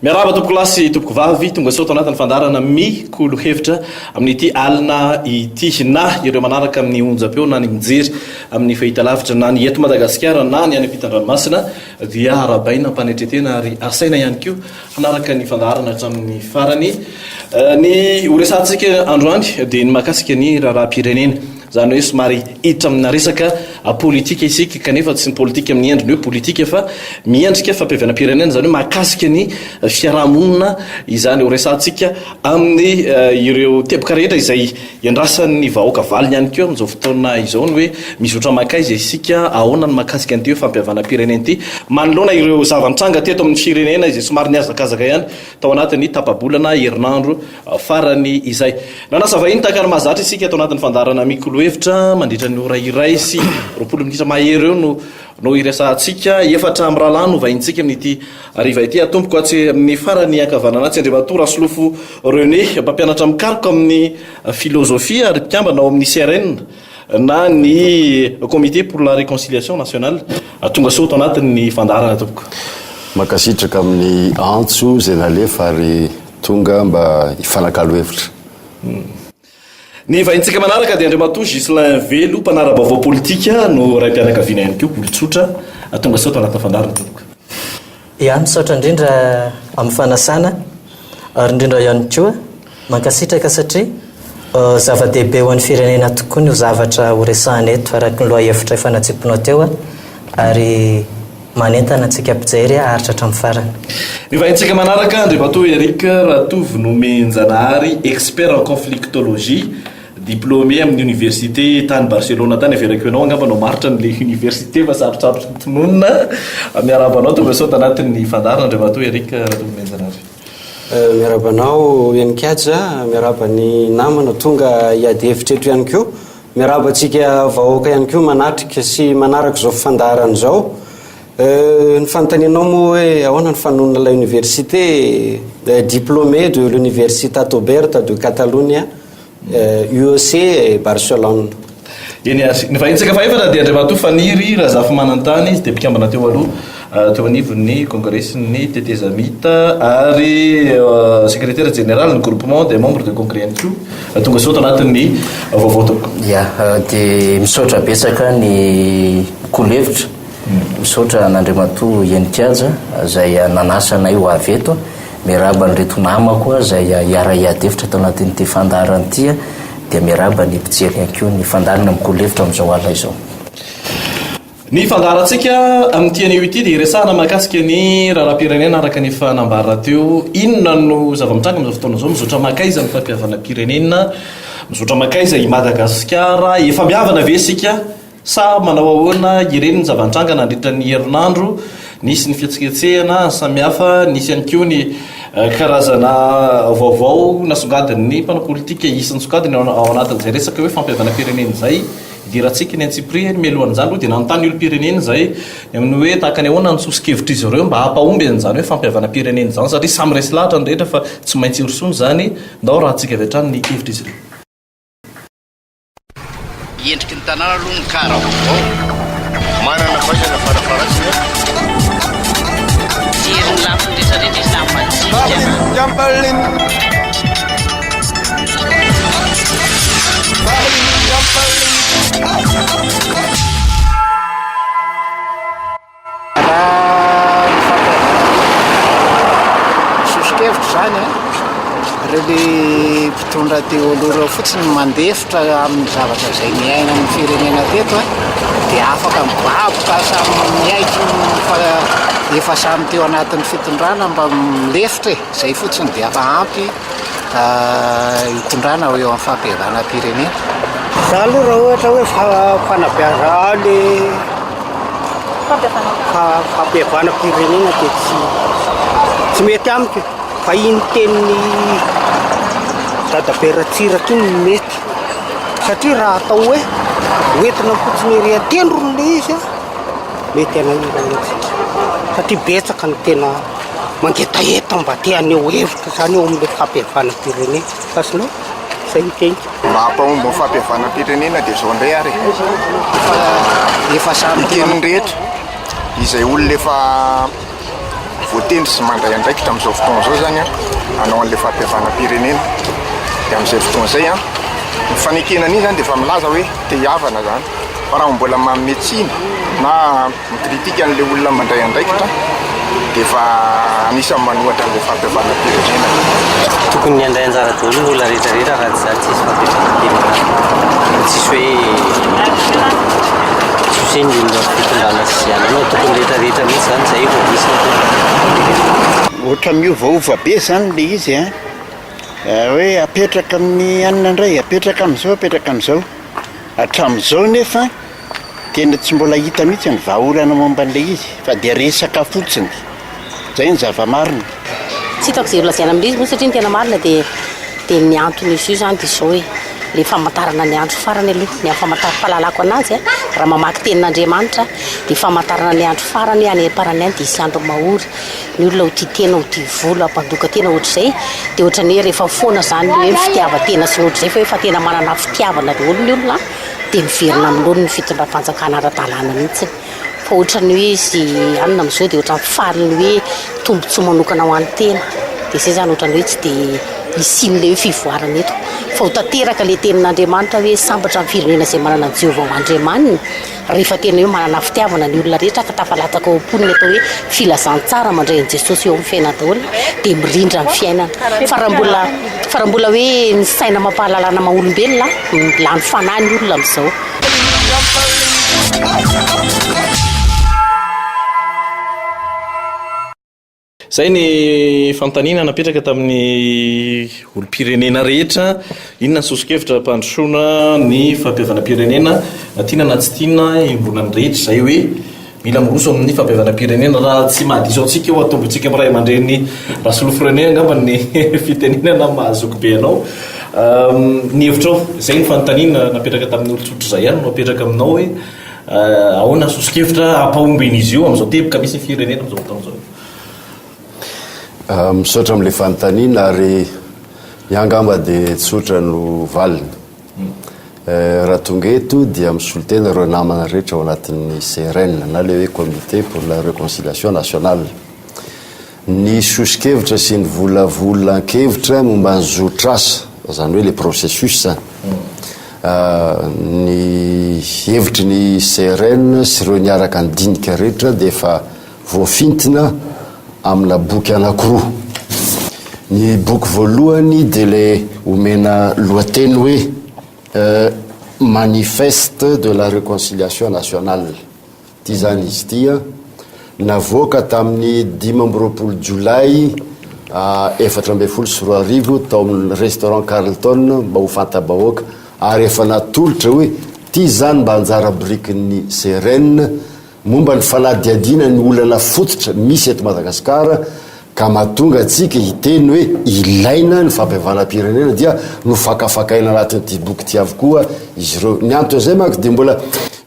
Miarahaba tompoko lahy sy tompoko vavy, tonga soa ato anatin'ny fandaharana Mikolo Hevitra amin'ity alina ity. Na ireo manaraka amin'ny onjam-peo na ny mijery amin'ny fahitalavitra na ny eto Madagasikara na ny any ampitan-dranomasina dia arahabaina am-panetren-tena ary asaina ihany koa hanaraka ny fandaharana hatramin'ny farany. Ny horesahantsika androany dia ny mahakasika ny raharaham-pirenena. Izany hoe somary hiditra amina resaka politika isika kanefa tsy ny politika amin'ny endriny hoe politika fa miendrika fampihavanam-pirenena, izany hoe mahakasika ny fiaraha-monina izany. Horesahantsika amin'ny ireo teboka rehetra izay iandrasan'ny vahoaka valiny ihany koa amin'izao fotoana izao ny hoe mizotra mankaiza isika, ahoana ny mahakasika an'ity hoe fampihavanam-pirenena ity manoloana ireo zava-nitranga teto amin'ny firenena izay somary nihazakazaka ihany tao anatin'ny tapa-bolana herinandro farany izay. Nanasa vahiny tahaka ny mahazatra isika ato anatin'ny fandaharana Mikolo Hevitra mandritra ny ora iray sy 20 minitra mahery eo no no hiresahantsika. Efatra amin'ny rahalahy no vahinintsika amin'ity hariva ity. Atomboko atsy amin'ny farany ankavanana atsy Andriamatoa Rasolofo René, mpampianatra mikaroka amin'ny filozofia ary mpikambana ao amin'ny CRN na ny Comité pour la Réconciliation Nationale. Tonga soa ato anatin'ny fandaharana tompoko. Mankasitraka amin'ny antso izay nalefa ary Tonga mba hifanakalo hevitra. Ny vahintsika manaraka dia Andriamatoa Ghislain Velo, mpanara-baovao politika no raim-pianakaviana ihany koa, olon-tsotra. Tonga soa ato anatin'ny fandaharana tompoko. Ya, misaotra indrindra amin'ny fanasana ary indrindra ihany koa mankasitraka satria zava-dehibe ho an'ny firenena tokoa ny ho zavatra horesahana eto araka ny lohahevitra efa natsipinao teo ary Manentana antsika mpijery haharitra hatramin'ny farany. Ny vahintsika manaraka, Andriamatoa Eric Ratovonomenjanahary, expert en conflictologie, diplômé amin'ny université tany Barcelona tany, averako ianao angamba no hamaritra an'ilay université fa sarotsarotra tononina. Miarahaba anao tonga soa tanatin'ny fandaharana Andriamatoa Eric Ratovonomenjanahary. Miarahaba anao Heninkaja, miarahaba ny namana tonga hiady hevitra eto ihany koa. Miarahaba antsika vahoaka ihany koa manatrika sy manaraka izao fandaharana izao. Ny fanontanianao moa hoe ahoana ny fanonona ilay université, diplômé de l'Universitat Oberta de Catalunya, UEC Barcelone. Eny ary. Ny vahintsika fahefatra dia Andriamatoa Faniry Razafimanantany, izy dia mpikambana teo aloha teo anivon'ny Kongresin'ny Tetezamita ary sekretera jeneralin'ny Groupement des membres de Congrès ihany koa. Tonga soa ato anatin'ny vaovao tompoko. Ya, dia misaotra betsaka ny kolevitra, misaotra an'Andriamatoa Heninkaja izay nanasa anay ho avy eto, miarahaba an'ireto namako izay hiara-hiady hevitra ato anatin'ity fandaharana ity, dia miarahaba ny mpijery ihany koa ny fandaharana mikolevitra amin'izao alina izao. Ny fandaharantsika amin'ity anio ity dia hiresahana mahakasika ny raharaham-pirenena araka ny efa nambara teo. Inona no zava-mitranga amin'izao fotoana izao? Mizotra mankaiza ny fampihavanam-pirenena? Mizotra mankaiza i Madagasikara? Efa mihavana ve isika sa manao ahoana ireny ny zava-nitranga nandritra ny herinandro? Nisy ny fihetsiketsehana samihafa, nisy ihany koa ny karazana vaovao nasongadin'ny mpanao politika isan-tsokajiny ao anatin'izay resaka hoe fampihavanam-pirenena izay. Idirantsika ny antsipirihany, mialohan'izany aloha dia nanontany olom-pirenena izahay ny amin'ny hoe tahaka ny ahoana ny soso-kevitr'izy ireo mba hampahomby an'izany hoe fampihavanam-pirenena izany satria samy resy lahatra ny rehetra fa tsy maintsy hirosoana izany, ndao arahantsika avy hatrany ny hevitr'izy ireo. Endriky ny tanàna aloha ny car vaovao. Manana faisana farafaharatsiny aho. Mijery ny lafiny rehetra rehetra izy na ny madinika na. Raha ny fampianarana soso-kevitra izany an, ireo le mpitondra teo aloha ireo fotsiny mandefitra amin'ny zavatra izay niainan'ny firenena teto an, dia afaka mibaboka samy miaiky fa efa samy teo anatin'ny fitondrana mba milefitra e, izay fotsiny dia efa ampy. hitondrana eo amin'ny fampihavanam-pirenena. Za aloha raha ohatra hoe fanabeazana le fampihavanam-pirenena dia tsy tsy mety amiko fa iny tenin'i Dadabe Ratsiraka iny no mety satria raha atao hoe hoentina fotsiny ery an-tendrony le izy an, mety hanahirana antsika satria betsaka ny tena mangetaheta mba te haneho hevitra zany eo amin'ilay fampihavanam-pirenena. Azonao? Zay ny teniko. Mba hampahomby ny fampihavanam-pirenena dia izao indray ary e. Efa samy Eken'ny rehetra izay olona efa voatendry sy mandray andraikitra amin'izao fotoana izao izany hanao an'ilay fampihavanam-pirenena. Dia amin'izay fotoana izay, ny fanekena an'iny izany dia efa milaza hoe te hihavana izany. Fa raha mbola manome tsiny na mi-critique an'ilay olona mandray andraikitra dia efa anisan'ny manohatra an'ilay fampihavanam-pirenena. Tokony handray anjara daholo ny olona rehetra rehetra raha tsy izany tsisy fampihavanam-pirenena. Tsisy hoe tsisy hoe ny olona fitondrana sy izay anona, tokony rehetra rehetra mihitsy izany izay vao misy ny fampihavanam-pirenena. Ohatra miovaova be izany ilay izy an, hoe apetraka amin'ny anona indray, apetraka amin'izao, apetraka amin'izao. Hatramin'izao nefa tena tsy mbola hita mihitsy ny vahaolana momba an'ilay izy fa dia resaka fotsiny. Izay ny zava-marina. Tsy hitako izay holazaina amin'ilay izy moa satria ny tena marina dia dia ny anton'izy io izany dia izao e, ilay famantarana ny andro farany aloha, ny amin'ny famantaram-pahalalako an'azy a, raha mamaky tenin'Andriamanitra dia famantarana ny andro farany any am-parany any dia hisy andro mahory, ny olona ho tia tena, ho tia vola, hampandoka tena ohatr'izay, dia ohatran'ny hoe rehefa foana izany ny hoe fitiavan-tena sy ny ohatr'izay fa hoe efa tena manana fitiavana daholo ny olona dia miverina amin'ny laoniny ny fitondram-panjakana ara-dalàna mihitsy. Fa ohatran'ny hoe izy anona amin'izao dia ohatran'ny faly ny hoe tombontsoa manokana ho an'ny tena. Dia izay izany ohatran'ny hoe tsy dia hisian'ilay hoe fivoarana eto. Fa ho tanteraka ilay tenin'Andriamanitra hoe sambatra ny firenena izay manana an'i Jehovah ho Andriamaniny. Rehefa tena hoe manana fitiavana ny olona rehetra ka tafalatsaka ao am-pony ny atao hoe filazantsara mandray an'i Jesosy eo amin'ny fiainana daholo dia mirindra ny fiainana. Fa raha mbola fa raha mbola hoe ny saina amam-pahalalana maha olombelona, lany fanahy ny olona amin'izao. Izay ny fanontaniana napetraka tamin'ny olom-pirenena rehetra. Inona ny soso-kevitra hampandrosoana ny fampihavanam-pirenena? Na tiana na tsy tiana, iombonan'ny rehetra izay hoe mila miroso amin'ny fampihavanam-pirenena. Raha tsy mahadiso antsika eo, atombontsika amin'ny ray aman-dreny Rasolofo René angamba ny fitenenana maha-zoky be anao. Ny hevitrao? Izay ny fanontaniana napetraka tamin'ny olon-tsotra izay ihany no apetraka aminao hoe ahoana ny soso-kevitra hampahomby an'izy io amin'izao teboka misy ny firenena amin'izao fotoana izao? Misaotra amin'ilay fanontaniana ary ny ahy angamba dia tsotra no valiny. Raha tonga eto dia misolo tena ireo namana rehetra ao anatin'ny CRN na ilay hoe Comité pour la Reconciliation Nationale. Ny soso-kevitra sy ny volavolan-kevitra momba ny zotr'asa, izany hoe le processus izany, ny hevitry ny CRN sy ireo niaraka nidinika rehetra dia efa Voafintina amina boky anankiroa. Ny boky voalohany dia ilay omena lohateny hoe Manifeste de la réconciliation nationale. Ity izany izy ity an. Navoaka tamin'ny 25 jolay 2014 tao amin'ny restaurant Carlton mba ho fanta-bahoaka ary efa natolotra hoe ity izany mba anjara birikin'ny CRN Momba ny fanadihadiana ny olana fototra misy eto Madagasikara ka mahatonga antsika hiteny hoe ilaina ny fampihavanam-pirenena dia nofakafakaina anatin'ity boky ity avokoa izy ireo. Ny anton'izay manko dia mbola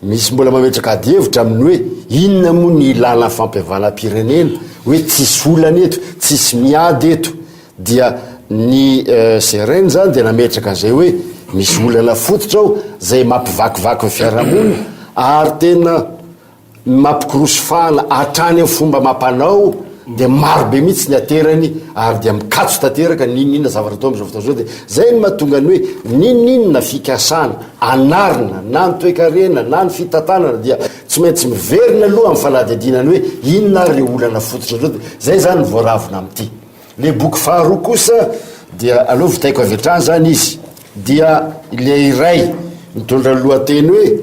misy mbola mametraka adihevitra amin'ny hoe inona moa ny ilana fampihavanam-pirenena, hoe tsisy olana eto, tsisy miady eto. Dia ny CRN izany dia nametraka an'izay hoe misy olana fototra ao izay mampivakivaky ny fiarahamonina ary tena mampikorosy fahana hatrany amin'ny fomba amam-panao dia maro be mihitsy ny aterany ary dia mikatso tanteraka n'inon'inona zavatra atao amin'izao fotoana izao dia izay no mahatonga ny hoe n'inon'inona fikasana anarina na ny toekarena na ny fitantanana dia tsy maintsy miverina aloha amin'ny fanadihadiana ny hoe inona ary ireo olana fototra ireo dia izay izany no voaravina amin'ity. Le boky faharoa kosa dia aleo vitaiko avy hatrany zany izy dia le iray mitondra ny lohateny hoe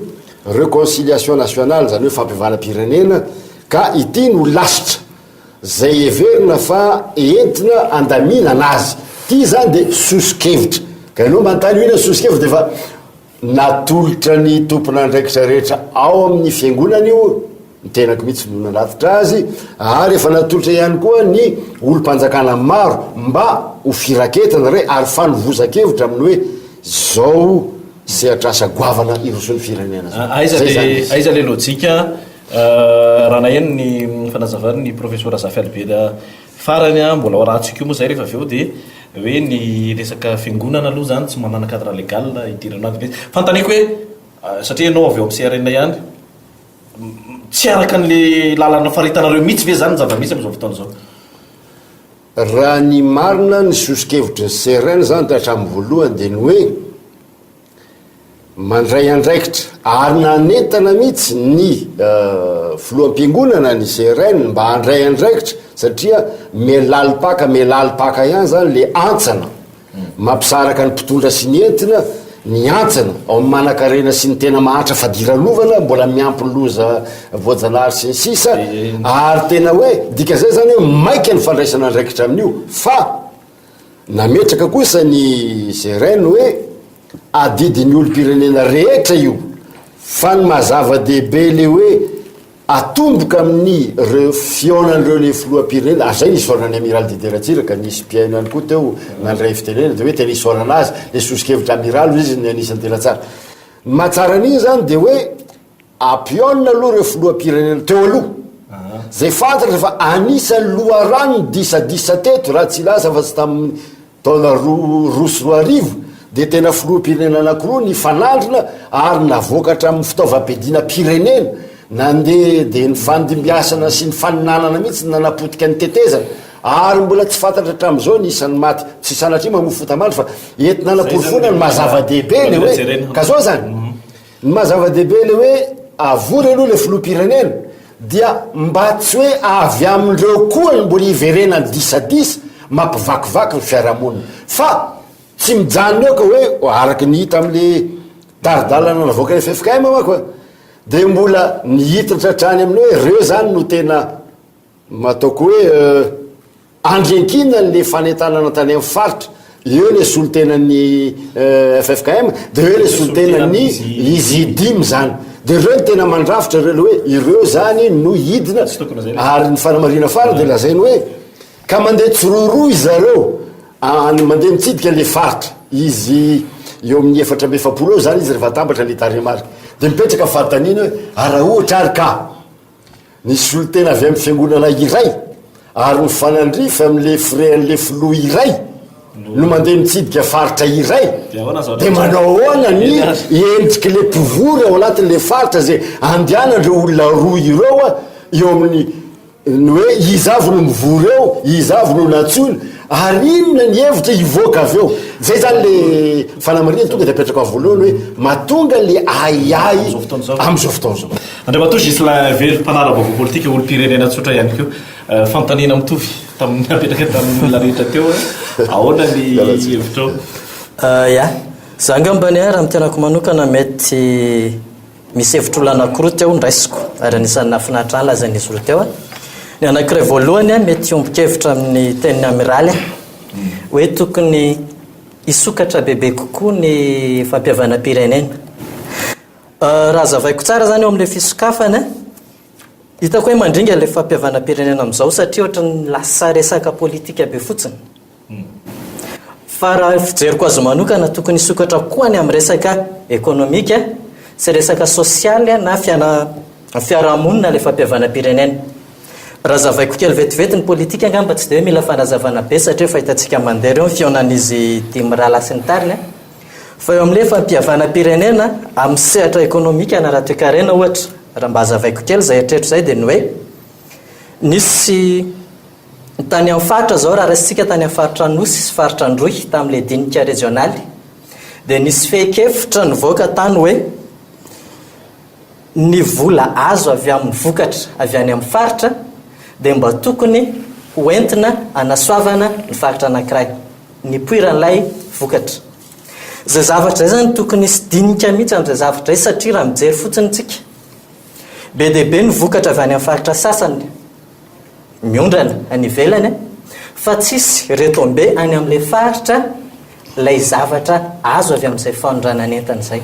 reconciliation nationale zany hoe fampihavanam-pirenena ka ity no lasitra zay heverina fa entina andaminana azy ity zany de soso-kevitra ka ianao manontany hoe inona ny soso-kevitra de efa Natolotra ny tompon'andraikitra rehetra ao amin'ny fiangonana io, ny tenako mihitsy no nanatitra azy, ary efa natolotra ihany koa ny olom-panjakana maro mba ho firaketana re ary fanovozan-kevitra amin'ny hoe zao sehatr'asa goavana irosoan'ny firenena zao. Aiza Zay zany le izy. aiza le lojika raha naheno ny fanazavan'ny Profesora Zafy Albert Farany an, mbola ho arahantsika io moa izay rehefa avy eo dia hoe ny resaka fiangonana aloha izany tsy manana cadre légal hidirana anazy mihitsy. Fanontaniako hoe, satria ianao avy ao amin'ny CRN ihany, tsy araka an'ilay lalana faritanareo mihitsy ve izany ny zava-misy amin'izao fotoana izao? Raha ny marina ny soso-kevitry ny CRN izany dia hatramin'ny voalohany dia ny hoe mandray andraikitra ary nanentana mihitsy ny filoham-piangonana ny CRN mba handray andraikitra satria miha-lalim-paka miha-lalim-paka ihany izany le antsana Mampisaraka ny mpitondra sy ny entina ny hantsana ao amin'ny manankarena sy ny tena mahantra fadiranovana mbola miampy ny loza voajanahary sy ny sisa ary tena hoe dikan'izay zany hoe maika ny fandraisana andraikitra amin'io fa nametraka kosa ny CRN hoe adidin'ny olom-pirenena rehetra io fa ny maha zava-dehibe le hoe Atomboka amin'ny reo fihaonan'ireo le filoham-pirenena, ary zay nisaorana ny Amiral Didier Ratsiraka, nisy mpihaino ihany koa teo nandray fitenenana, dia hoe tena isaorana azy, le soso-kevitra Amiral hoy izy ny anisan'ny tena tsara. Ny mahatsara an'iny zany dia hoe ampihaonina aloha ireo filoham-pirenena teo aloha, zay fantatra fa anisan'ny loharanon'ny disadisa teto, raha tsy hilaza afa-tsy tamin'ny Taona 2002 dia tena filoham-pirenena anankiroa nifanandrina ary navoaka hatramin'ny fitaovam-piadiana-pirenena nandeha dia nifandimbiasana sy nifaninanana mihitsy ny nanapotika ny tetezana ary mbola tsy fantatra hatramin'izao ny isan'ny maty. Tsy sanatria mamoa fota-mandry fa entina hanaporofoana ny maha zava-dehibe ilay hoe ka zao zany. Ny maha zava-dehibe ilay hoe avory aloha ilay filoham-pirenena dia mba tsy hoe avy amin'ireo koa no mbola hiverenan'ny disadisa mampivakivaky ny fiarahamonina fa tsy mijanona eo ka hoe araka ny hita amin'ilay tari-dalana navoakan'ny ffkm manko dia mbola nihitatra hatrany amin'ny hoe ireo izany no tena Ataoko hoe andry ankinany le fanentanana tany amin'ny faritra, eo le solontenan'ny ffkm de eo le solontenan'ny izy dimy zany, de ireo no tena mandrafitra ireo le hoe ireo zany no hidina ary ny fanamarihana farany de lazainy hoe ka mandeha tsiroaroa izareo any mandeha mitsidika le faritra izy eo amin'ny 44 eo zany izy rehefa atambatra le tarehimarika de mipetraka fanontaniana hoe ary raha ohatra ary ka Nisy solontena avy amin'ny fiangonana iray ary mifanandrify amin'ilay firehan'ilay filoha iray no mandeha mitsidika faritra iray dia manao ahoana ny endrik'ilay mpivory ao anatin'ilay faritra izay andehanan'ireo olona roa ireo eo amin'ny ny hoe iza avy no mivory eo, iza avy no nantsoina ary inona ny hevitra hivoaka avy eo. Zay zany le fanamarihana tonga dia apetrako avy voalohany hoe mahatonga le ahiahy amin'izao fotoana izao. Andriamatoa Ghislain Velo, mpanara-baovao politika, olom-pirenena tsotra ihany koa. Fanontaniana mitovy tamin'ny napetraka tamin'ny olona rehetra teo, ahoana ny hevitrao? Ya, za angambany raha amin'ny tenako manokana mety misy hevitr'olona anankiroa teo nraisiko ary anisan'ny nahafinaritra ahy ny lazain'izy roa teo. Ny anankiray voalohany mety hiombon-kevitra amin'ny tenin'ny Amiraly hoe tokony hisokatra bebe kokoa ny fampihavanam-pirenena. Raha hazavaiko tsara izany eo amin'ilay fisokafana, hitako hoe mandringa ilay fampihavanam-pirenena amin'izao satria ohatran'ny lasa resaka politika be fotsiny. Fa raha fijeriko azy manokana, tokony hisokatra koa ny amin'ny resaka ekonomika sy resaka sosialy na fiarahamonina ilay fampihavanam-pirenena. Raha hazavaiko kely vetivety ny politika angamba tsy dia hoe mila fanazavana be satria efa hitantsika mandeha ireo ny fihaonan'izy dimy rahalahy sy ny tariny. Fa eo amin'ilay fampihavanam-pirenena amin'ny sehatra ekonomika na ara-toekarena ohatra, raha mba hazavaiko kely izay eritreritro izay dia ny hoe nisy tany amin'ny faritra izao, raha raisintsika tany amin'ny faritra Anosy sy faritra Androy tamin'ilay dinika rejionaly dia nisy fehin-kevitra nivoaka tany hoe ny vola azo avy amin'ny vokatra avy any amin'ny faritra dia mba tokony ho entina hanasoavana ny faritra anankiray nipoiran'ilay vokatra. Izay zavatra izay izany tokony hisy dinika mihitsy amin'izay zavatra izay satria raha mijery fotsiny isika, be dia be ny vokatra avy any amin'ny faritra sasany miondrana any ivelany fa tsisy retombées any amin'ilay faritra ilay zavatra azo avy amin'izay fanondranana entana izay.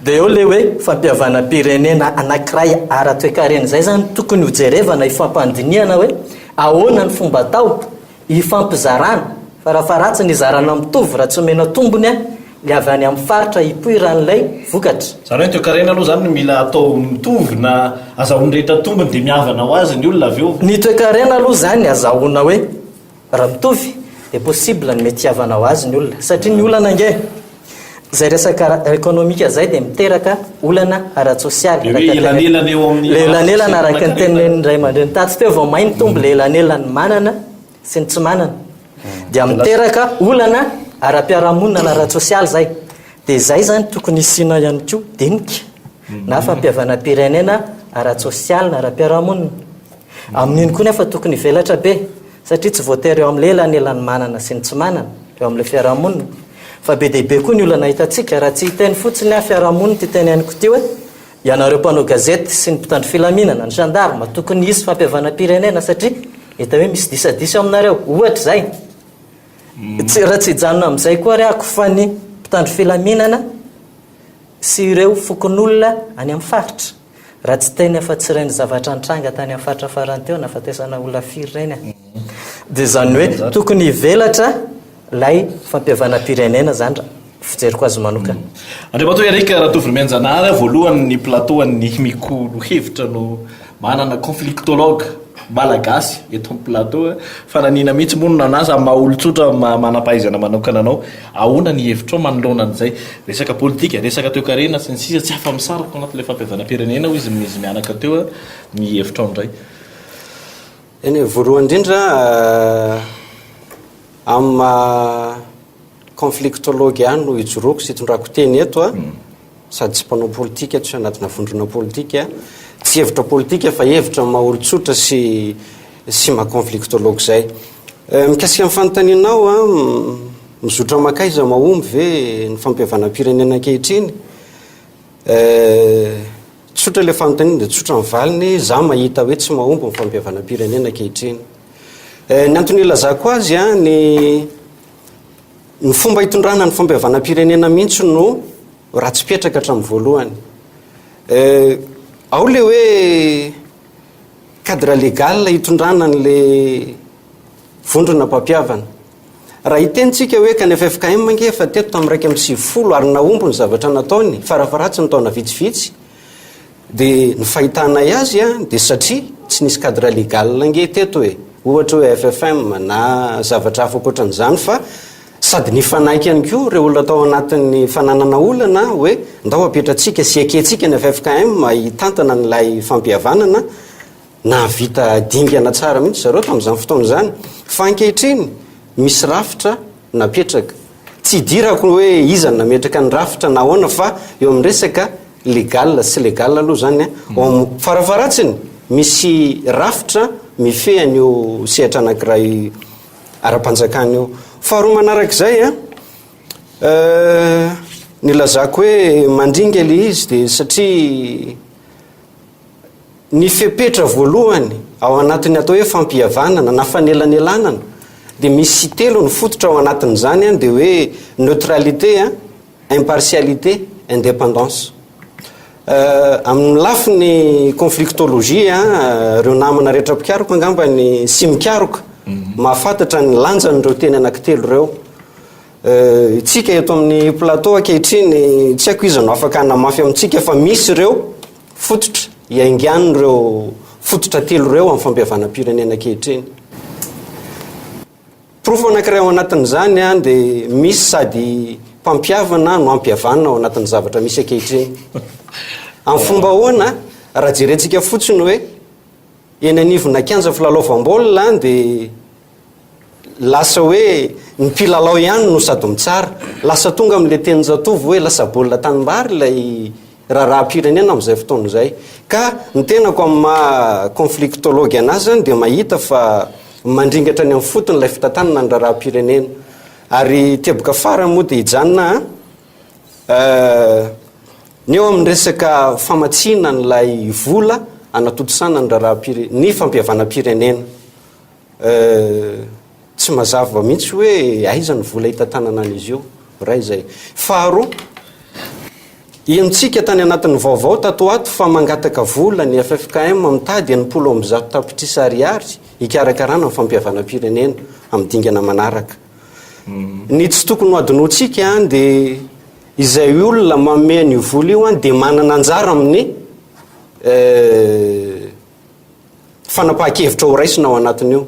Dia eo ilay hoe fampihavanam-pirenena anankiray ara-toekarena izay izany tokony hojerevana hifampandinihana hoe ahoana ny fomba atao hifampizarana, farafaharatsiny hizarana mitovy raha tsy omena tombony ilay avy any amin'ny faritra hipoiran'ilay vokatra. Izany hoe ny toekarena aloha izany no mila atao mitovy na azahoan'ny rehetra tombony dia mihavana ho azy ny olona avy eo. Ny toekarena aloha izany azahoana hoe raha mitovy dia possible ny mety hihavana ho azy ny olona satria ny olana ange izay resaka ara-ekonomika izay dia miteraka olana ara-tsosialy. Dia hoe elanelana eo amin'ny Ilay elanelana araka ny tenenin'ny ray aman-dreny tato teo vao may nitombo ilay elanelan'ny manana. sy ny tsy manana. Dia miteraka olana ara-piarahamonina na ara-tsosialy izay. Dia izay izany tokony hisiana ihany koa dinika na fampihavanam-pirenena ara-tsosialy na ara-piarahamonina. Amin'iny koa nefa tokony hivelatra be satria tsy voatery eo amin'ny elanelan'ny manana sy ny tsy manana eo amin'ilay fiarahamonina fa be dia be koa ny olana hitantsika raha tsy hiteny fotsiny aho fiarahamonina ity teneniko ity hoe ianareo mpanao gazety sy ny mpitandro filaminana, ny gendarme, tokony hisy fampihavanam-pirenena satria hita hoe misy disadisa eo aminareo, ohatra izay. Tsy, raha tsy hijanona amin'izay koa ary ako fa ny mpitandro filaminana sy ireo fokonolona any amin'ny faritra. Raha tsy teny afa-tsy ireny zavatra nitranga tany amin'ny faritra farany teo, nahafatesana olona firy ireny e. Dia izany hoe tokony hivelatra ilay fampihavanam-pirenena izany raha fijeriko azy manokana. Andriamatoa Eric Ratovomianjanahary, voalohany ny plateau an'ny Mikolo Hevitra no manana conflictologue malagasy eto amin'ny plateau. Fa nanina mihitsy moa no nanasa amin'ny maha olon-tsotra, maha manam-pahaizana manokana anao. Ahoana ny hevitrao manoloana an'izay resaka politika, resaka toekarena sy ny sisa tsy afa-misaraka ao anatin'ilay fampihavanam-pirenena hoy izy izy mianaka teo ny hevitrao indray. Eny e, voalohany indrindra amin'ny maha conflictologue ahy no ijoroako sy itondrako teny eto a, sady tsy mpanao politika, tsy anatina vondrona politika, tsy hevitra politika fa hevitra maha olon-tsotra sy sy maha conflictologue izay. Mikasika ny fanontanianao a, mizotra mankaiza mahomby ve ny fampihavanam-pirenena ankehitriny? Tsotra ilay fanontaniana dia tsotra ny valiny, za mahita hoe tsy mahomby ny fampihavanam-pirenena ankehitriny. Ny antony ilazako azy a, ny Ny fomba hitondrana ny fampihavanam-pirenena mihitsy no ratsy petraka hatramin'ny voalohany. Ao ilay hoe cadre légal hitondrana an'ilay vondrona mpampihavana. Raha hiteny tsika hoe ka ny ffkm ange efa teto tamin'ny 91 ary nahomby ny zavatra nataony, farafaharatsiny taona vitsivitsy, Dia ny fahitanay azy dia satria tsy nisy cadre légal ange teto e! Ohatra hoe ffm na zavatra hafa ankoatran'izany fa sady nifanaiky ihany koa ireo olona tao anatin'ny fananana olana hoe ndao apetratsika sy ekentsika ny ffkm hitantana an'ilay fampihavanana, nahavita dingana tsara mihitsy zareo tamin'izany fotoana izany. Fa ankehitriny misy rafitra napetraka. Tsy idirako hoe iza no nametraka ny rafitra na ahoana fa eo amin'ny resaka Légal sy légal aloha zany an, ao am farafaharatsiny misy rafitra mifehy an'io sehatra anankiray ara-panjakana io. Faharoa manarak'izay an, nilazako hoe mandringa ilay izy dia satria ny fepetra voalohany ao anatin'ny atao hoe fampihavanana na fanelanelanana dia misy telo ny fototra ao anatin'izany an, dia hoe neutralité an, Impartialité, indépendance. Amin'ny lafiny conflictologie, ireo namana rehetra mpikaroka angamba ny sy mikaroka mahafantatra ny lanjan'ireo teny anankitelo ireo. Isika eto amin'ny plateau ankehitriny, tsy haiko iza no afaka hanamafy amintsika fa misy ireo fototra iaingan'ireo fototra telo ireo amin'ny fampihavanam-pirenena ankehitriny. Porofo anankiray ao anatin'izany dia misy sady mpampihavana no ampihavanina ao anatin'ny zavatra misy ankehitriny. Amin'ny fomba ahoana? Raha jerentsika fotsiny hoe eny anivona kianja filalaovam-baolina dia lasa hoe ny mpilalao ihany no sady mitsara. Lasa tonga amin'ilay tenin-jatovo hoe lasa baolina tanimbary ilay raharaham-pirenena amin'izay fotoana izay. Ka ny tenako amin'ny maha conflictologue anahy izany dia mahita fa mandringatra any amin'ny fotony ilay fitantanana ny raharaham-pirenena. Ary teboka farany moa dia hijanona an, ny eo amin'ny resaka famatsiana an'ilay vola hanatontosana ny raharaham-pire-, ny fampihavanam-pirenena. Tsy mazava mihitsy hoe aiza ny vola hitantanana an'izy io. Iray izay. Faharoa, henontsika tany anatin'ny vaovao tato ho ato fa mangataka vola ny ffkm mitady 160 tapitrisa ariary hikarakarana ny fampihavanam-pirenena amin'ny dingana manaraka. Ny tsy tokony ho adinointsika dia izay olona manome an'io vola io dia manana anjara amin'ny fanapahan-kevitra ho raisina ao anatin'io.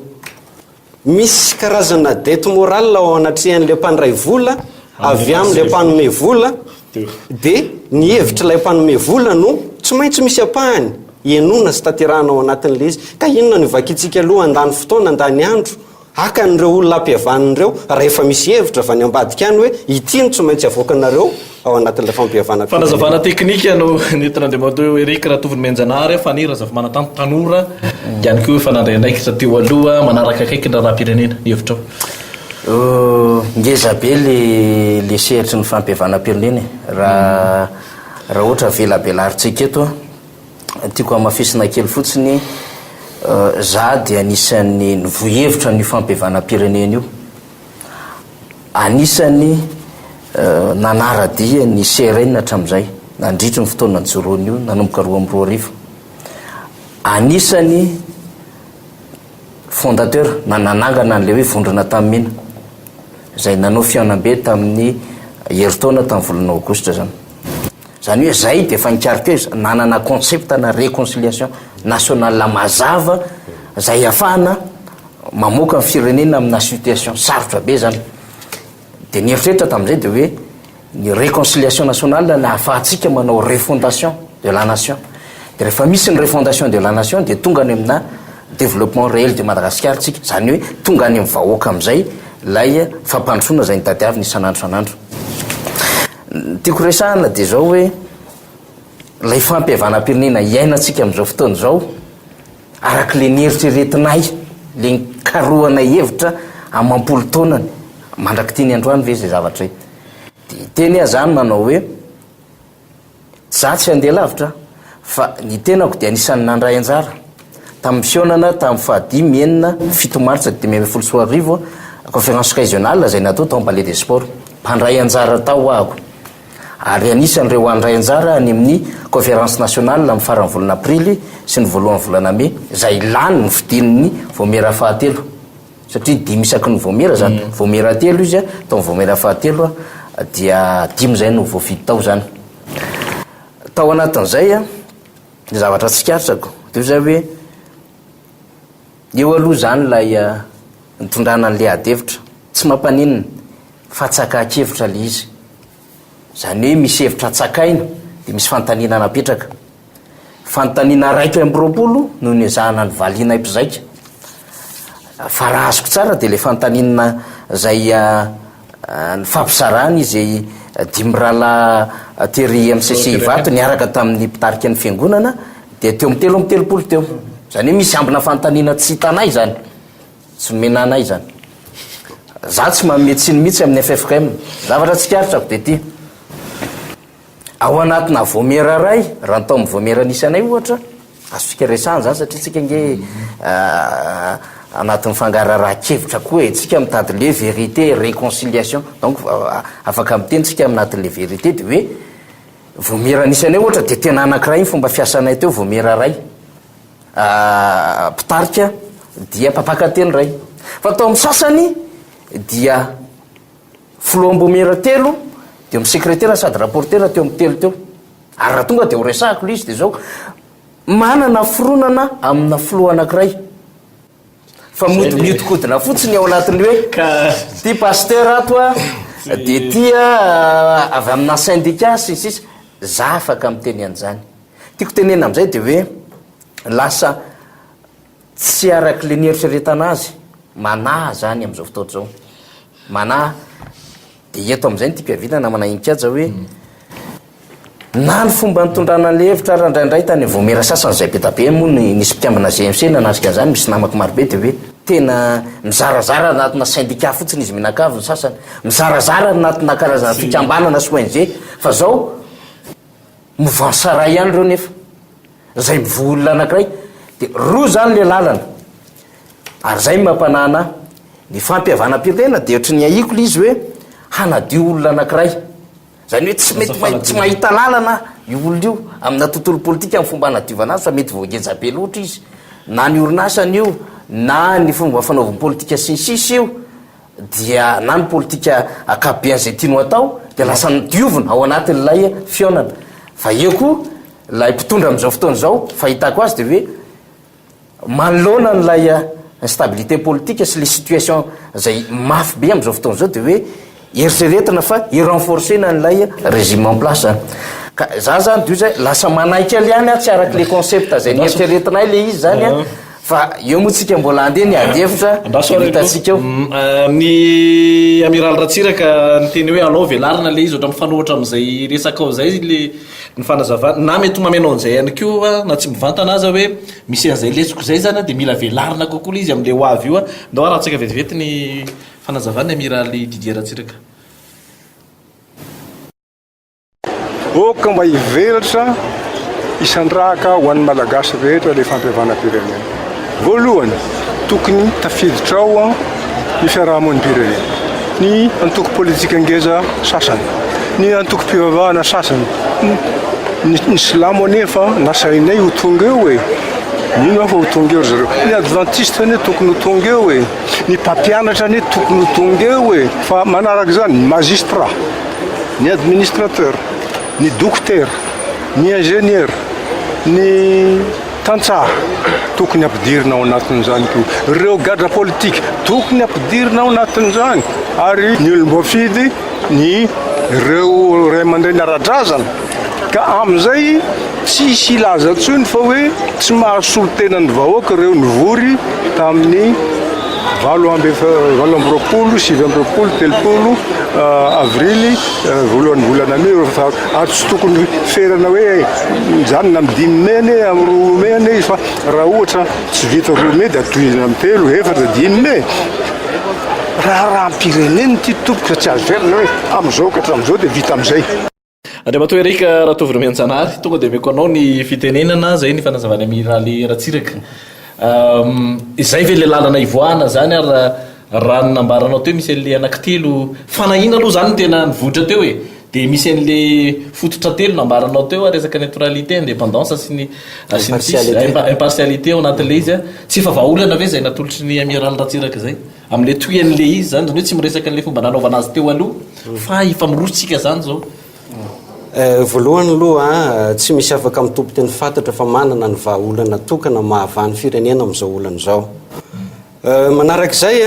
Misy karazana dette morale ao anatrehan'ilay mpandray vola avy amin'ilay mpanome vola dia ny hevitr'ilay mpanome vola no tsy maintsy misy ampahany henoina sy tanterahana ao anatin'ilay izy. Ka inona no ivakintsika aloha handany fotoana, handany andro? haka an'ireo olona ampihavanina ireo raha efa misy hevitra avy any ambadika any hoe ity no tsy maintsy avoakanareo ao anatin'ilay fampihavanam-pirenena. Fanazavana teknika no nentin'Andriamatoa Eric Ratovonomenjanahary, Fanny Razafimanantanto, tanora ihany koa efa nandray andraikitra teo aloha, manaraka akaiky ny raharaham-pirenena. Ny hevitrao? Ngeza be le le sehatry ny fampihavanam-pirenena e. Raha raha ohatra velabelarintsika eto an, tiako hamafisina kely fotsiny, za dia anisan'ny nivoy hevitra an'io fampihavanam-pirenena io. Anisan'ny nanara-dia ny CRN hatramin'izay, nandritry ny fotoana nijoroany io, nanomboka 2002. Anisan'ny fondateur na nanangana an'ilay hoe vondrona Antanimena, izay nanao fihaonambe tamin'ny herintaona tamin'ny volana aogositra izany. Izany hoe izay dia efa nikaroka hoe nanana concept na réconciliation nationale mazava izay ahafahana mamoaka ny firenena amina situation sarotra be izany. Dia ny eritreritra tamin'izay dia hoe ny réconciliation nationale no ahafahantsika manao refondation de la nation. Dia rehefa misy ny refondation de la nation dia tonga any amina développement réel de Madagascar tsika. Izany hoe tonga any amin'ny vahoaka amin'izay ilay fampandrosoana izay notadiavina isan'andro isan'andro. Ny tiako resahana dia izao hoe ilay fampihavanam-pirenena iainantsika amin'izao fotoana izao, Araka ilay nieritreretinay, ilay nikarohanay hevitra amam-polo taonany, mandrak'ity ny androany ve izay zavatra izay? Dia hiteny aho izany manao hoe, za tsy handeha lavitra fa ny tenako dia anisan'ny nandray anjara tamin'ny fihaonana tamin'ny fahadimy, enina, fito martsa 2015, conférence régionale izay natao tao Palais des Sports. Mpandray anjara tao aho. Ary anisan'ireo handray anjara any amin'ny Conférence nationale amin'ny faran'ny volana aprily sy ny voalohan'ny volana mey, izay lany ny fidin'ny vaomiera fahatelo, satria dimy isaky ny vaomiera izany, vaomiera telo izy, tao amin'ny vaomiera fahatelo dia dimy izay no voafidy tao izany. Tao anatin'izay, ny zavatra tsikaritrako dia izay hoe, eo aloha izany ilay nitondrana an'ilay ady hevitra, tsy mampaninona fa tsakahan-kevitra ilay izy. Izany hoe misy hevitra tsakaina dia misy fanontaniana napetraka. Fanontaniana 21 no nezahana novalianay mpizaika. Fa raha azoko tsara dia ilay fanontaniana izay nifampizarana izy dimy rahalahy tery MCC Ivato niaraka tamin'ny mpitarika ny fiangonana dia teo amin'ny 33 teo. Izany hoe misy ambina fanontaniana tsy hitanay izany. Tsy nomena anay izany. Za tsy manome tsiny mihitsy amin'ny ffkm. Zavatra tsikaritrako dia ity. Ao anatina vaomiera iray, raha ny tao amin'ny vaomiera nisy anay ohatra, azontsika resahana izany satria tsika ange anatin'ny fangaraharahan-kevitra koa e, tsika mitady le vérité, réconciliation. Donc afaka miteny tsika anatin'le vérité dia hoe vaomiera nisy anay ohatra dia tena anankiray ny fomba fiasanay teo, vaomiera iray. Mpitarika dia mpampakateny iray. Fa tao amin'ny sasany dia filoham-bomiera telo, dia amin'ny sekretera sady rapporteur teo amin'ny telo teo. Ary raha tonga dia ho resahako ilay izy dia izao, manana fironana amina filoha anankiray. Fa mody mihodinkodina fotsiny ao anatin'ny hoe ity pasteur ato a, dia ity avy amina syndicat sy ny sisa. Za afaka miteny an'izany. Tiako tenenina amin'izay dia hoe lasa tsy araka ilay nieritreretana azy, manahy zany amin'izao fotoana izao, manahy, dia eto amin'izay no tiako hiaviana namana Inkaja hoe na ny fomba nitondrana an'ilay hevitra ary indraindray tany amin'ny vaomiera sasany izay be dia be moa ny nisy mpikambana GMC nanatrika an'izany, misy namako marobe dia hoe tena mizarazara anatina syndicat fotsiny izy mianakavy ny sasany, mizarazara anatina karazana fikambanana sy ONG fa zao Mouvance iray ihany ireo nefa izay mivoha olona anankiray dia roa izany ilay lalana ary izay no mampanahana ahy. Ny fampihavanam-pirenena dia ohatry ny ahiako ilay izy hoe hanadio olona anankiray. Izany hoe tsy mety ma- tsy mahita lalana io olona io amina tontolo politika amin'ny fomba hanadiovana azy fa mety voageja be loatra izy. Na ny orinasany io na ny fomba fanaovany politika sy ny sisa io. dia na ny politika ankapobeny izay tiany ho atao dia lasa diovina ao anatin'ilay fihaonana. Fa eo koa ilay mpitondra amin'izao fotoana izao, fahitako azy dia hoe manoloana an'ilay instabilité politique sy ilay situation izay mafy be amin'izao fotoana izao dia hoe eritreretina fa hi-renforcer-na an'ilay régime en place zany. Ka za zany dia zay lasa manaiky kely ihany aho, tsy araka ilay concept izay nieritreretinay ilay izy zany an. Fa eo moa tsika mbola handeha ny ady hevitra Andraso dia ary aloha. hitantsika eo. Ny Amiraly Ratsiraka niteny hoe alao velarina ilay izy ohatra mifanohitra amin'izay resakao izay le ny fanazavana na mety ho mameno an'izay ihany koa na tsy mivantana aza hoe misy an'izay lesoka izay izany dia mila velarina kokoa ilay izy amin'ilay ho avy io. Ndao arahantsika vetivety ny fanazavan'ny Amiraly Didier Ratsiraka. Aoka mba hivelatra hisandrahaka ho an'ny Malagasy rehetra ilay fampihavanam-pirenena. Voalohany, tokony tafiditra ao ny fiarahamonim-pirenena, ny antoko politika ngeza sasany, ny antokom-pivavahana sasany, ny ny silamo anefa nasainay ho tonga eo e! Mino aho fa ho tonga eo ry zareo. Ny advantista anie tokony ho tonga eo e! Ny mpampianatra anie tokony ho tonga eo e! Fa manaraka izany, ny magistrat. ny administrateur, ny dokotera, ny ingénieur, ny tantsaha tokony ampidirina ao anatin'izany koa, ireo gadra politika tokony ampidirina ao anatin'izany ary ny olom-boafidy, ny ireo ray aman-dreny ara-drazana ka amin'izay tsy hisy hilaza intsony fa hoe tsy mahasolo tena ny vahoaka ireo nivory tamin'ny 28, 29, 30 avrily, voalohan'ny volana mey, ary tsy tokony ferana hoe mijanona amin'ny dimy mey anie, amin'ny roa mey anie izy fa raha ohatra tsy vita roa mey dia tohizina amin'ny telo, efatra, dimy mey. Raharaham-pirenena ity tompoko fa tsy azo ferana hoe amin'izao ka hatramin'izao dia vita amin'izay. Andriamatoa Eric Ratovonomianjanahary, tonga dia omeko anao ny fitenenana, izay ny fanazavan'i Amiraly Ratsiraka. Izay ve ilay lalana hivoahana izany ary raha ny nambaranao teo misy an'ilay anankitelo, fanahiana aloha izany no tena nivoitra teo e! Dia misy an'ilay fototra telo nambaranao teo, resaka neutralité, indépendance sy ny sy ny sisa, impartialité ao anatin'ilay izy. Tsy efa vahaolana ve izay natolotry ny Amiraly Ratsiraka izay? Amin'ilay tohin'ilay izy izany, izany hoe tsy miresaka an'ilay fomba nanaovana azy teo aloha fa efa miroso tsika izany izao. Voalohany aloha, tsy misy afaka mitompo teny fantatra fa manana ny vahaolana tokana mahavaha ny firenena amin'izao olana izao. Manarak'izay,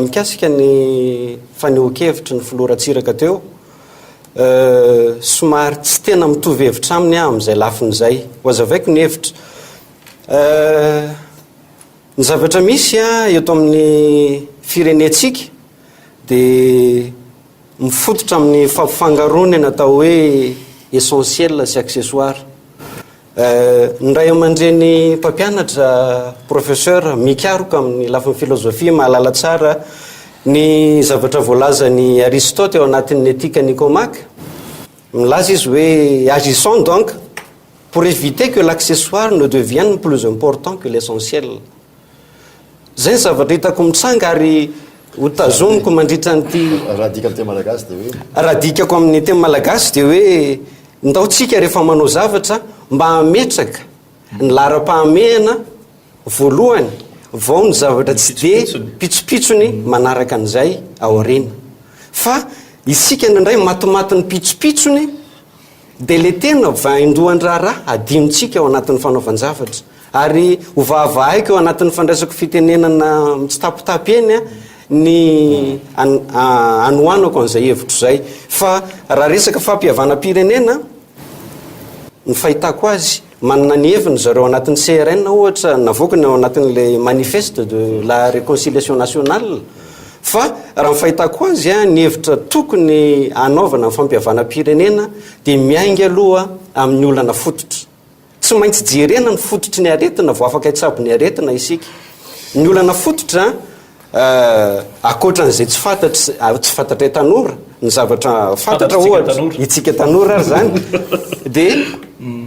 mikasika ny fanehoan-kevitry ny filoha Ratsiraka teo, somary tsy tena mitovy hevitra aminy aho amin'izay lafiny izay. Hohazavaiko ny hevitra. Ny zavatra misy eto amin'ny firenentsika dia mifototra amin'ny fampifangaroana ny atao hoe essentiel sy accessoire. Ny ray aman-dreny mpampianatra, professeur, mikaroka amin'ny lafiny filozofia mahalala tsara ny zavatra voalazan'i Aristote ao anatin'ny Éthique Nicomaque. Milaza izy hoe agissons donc pour éviter que l'accessoire ne devienne plus important que l'essentiel. Izay ny zavatra hitako mitranga ary ho tazomiko mandritra an'ity. Raha adika amin'ny teny malagasy dia hoe. Raha adikako amin'ny teny malagasy dia hoe ndao tsika rehefa manao zavatra mba hametraka ny laharam-pahamehana voalohany vao ny zavatra tsy dia pitsopitsony manaraka an'izay aoriana. Fa isika indraindray matimatin'ny pitsopitsony dia ilay tena vaindohan-draharaha adinontsika ao anatin'ny fanaovan-javatra. Ary ho vahavahayko eo anatin'ny fandraisako fitenenana mitsitapitapy eny ny hanohanako an'izay hevitro izay. Fa raha resaka fampihavanam-pirenena, ny fahitako azy, Manana ny heviny zareo anatin'ny CRN ohatra, navoakany ao anatin'ilay manifeste de la réconciliation nationale fa raha ny fahitako azy ny hevitra tokony hanaovana ny fampihavanam-pirenena dia miainga aloha amin'ny olana fototra. Tsy maintsy jerena ny fototry ny aretina vao afaka hitsabo ny aretina isika. Ny olana fototra Ankoatra an'izay tsy fantatry, tsy fantatray tanora, ny zavatra fantatra ohatra, itsika tanora ary izany, dia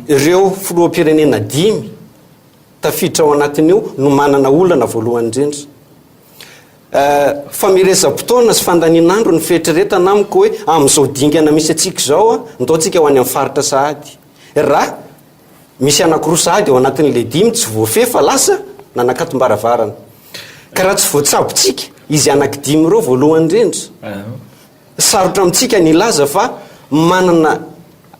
ireo filoham-pirenena dimy tafiditra ao anatin'io no manana olana voalohany indrindra. Famerezam-potoana sy fandanian'andro ny fieritreretana amiko hoe amin'izao dingana misy antsika izao, ndao tsika ho any amin'ny faritra sahady. Raha Misy anankiroa sahady ao anatin'ilay dimy tsy voafehy fa lasa nanakatom-baravarana. Ka raha tsy voatsabontsika izy anankidimy ireo voalohany indrindra, sarotra amintsika ny hilaza fa manana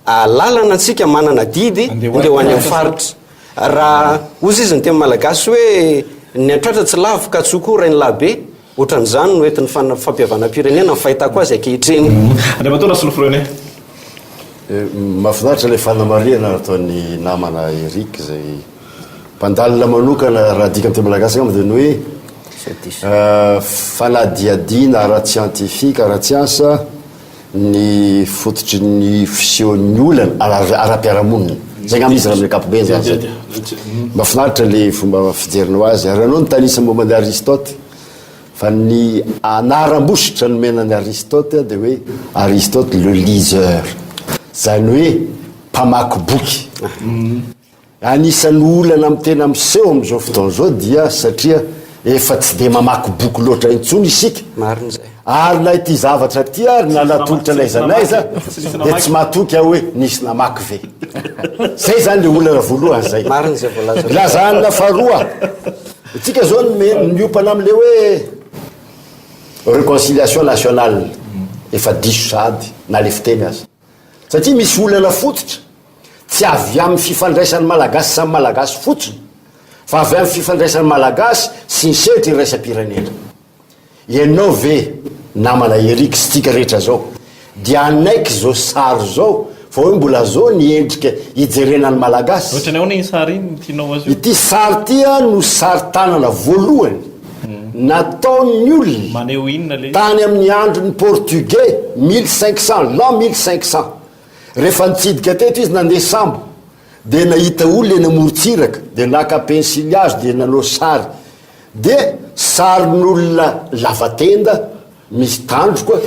alalana antsika, manana adidy andeha ho any amin'ny faritra. Raha hozy izy ny teny malagasy hoe ny an-tratra tsy lavo ka tsoa koa rainilahy be, ohatran'izany no entin'ny fampihavanam-pirenena ny fahitako azy ankehitriny. Andriamatoa Rasolofo René. Mahafinaritra ilay fanamarihana nataon'ny namana Eric izay. Mpandalina manokana raha adika amin'ny teny malagasy angamba dia ny hoe fanadihadiana ara-tsiantifika, ara-tsiansa ny fototry ny fisehon'ny olana ara-piarahamonina. Izay angamba izy raha amin'ny ankapobeny izany izay. Mahafinaritra ilay fomba fijerinao azy. Ary ianao nitanisa momba an'i Aristote fa ny anaram-bositra nomena an'i Aristote dia hoe Aristote le liseur. Izany hoe mpamaky boky. Anisan'ny olana amin'ny tena miseho amin'izao fotoana izao dia satria efa tsy dia mamaky boky loatra intsony isika. Marina izay. Ary na ity zavatra ity ary na natolotra n'aiza n'aiza dia tsy matoky aho hoe nisy namaky ve. Izay izany ilay olana voalohany izay. Marina izay voalaza. Lazana faharoa, isika izao miompana amin'ilay hoe réconciliation nationale, efa diso sahady na ilay fiteny aza. Satria misy olana fototra tsy avy amin'ny fifandraisan'ny Malagasy samy Malagasy fotsiny fa avy amin'ny fifandraisan'ny Malagasy sy ny sehatra iraisam-pirenena. Ianao ve namana Eric sy tsika rehetra zao dia hanaiky zao sary zao fa hoe mbola zao ny endrika hijerena ny Malagasy? Ohatrany ahoana iny sary iny no tianao azy io? Ity sary ity no sary tanana voalohany nataon'ny olona Maneho inona le izy? tany amin'ny andron'ny Portugais, 1500, l'an 1500. Rehefa nitsidika teto izy nandeha sambo dia nahita olona eny amorontsiraka dia naka pensilihazo dia nanao sary. Dia sarin'olona lava tenda misy tandroka,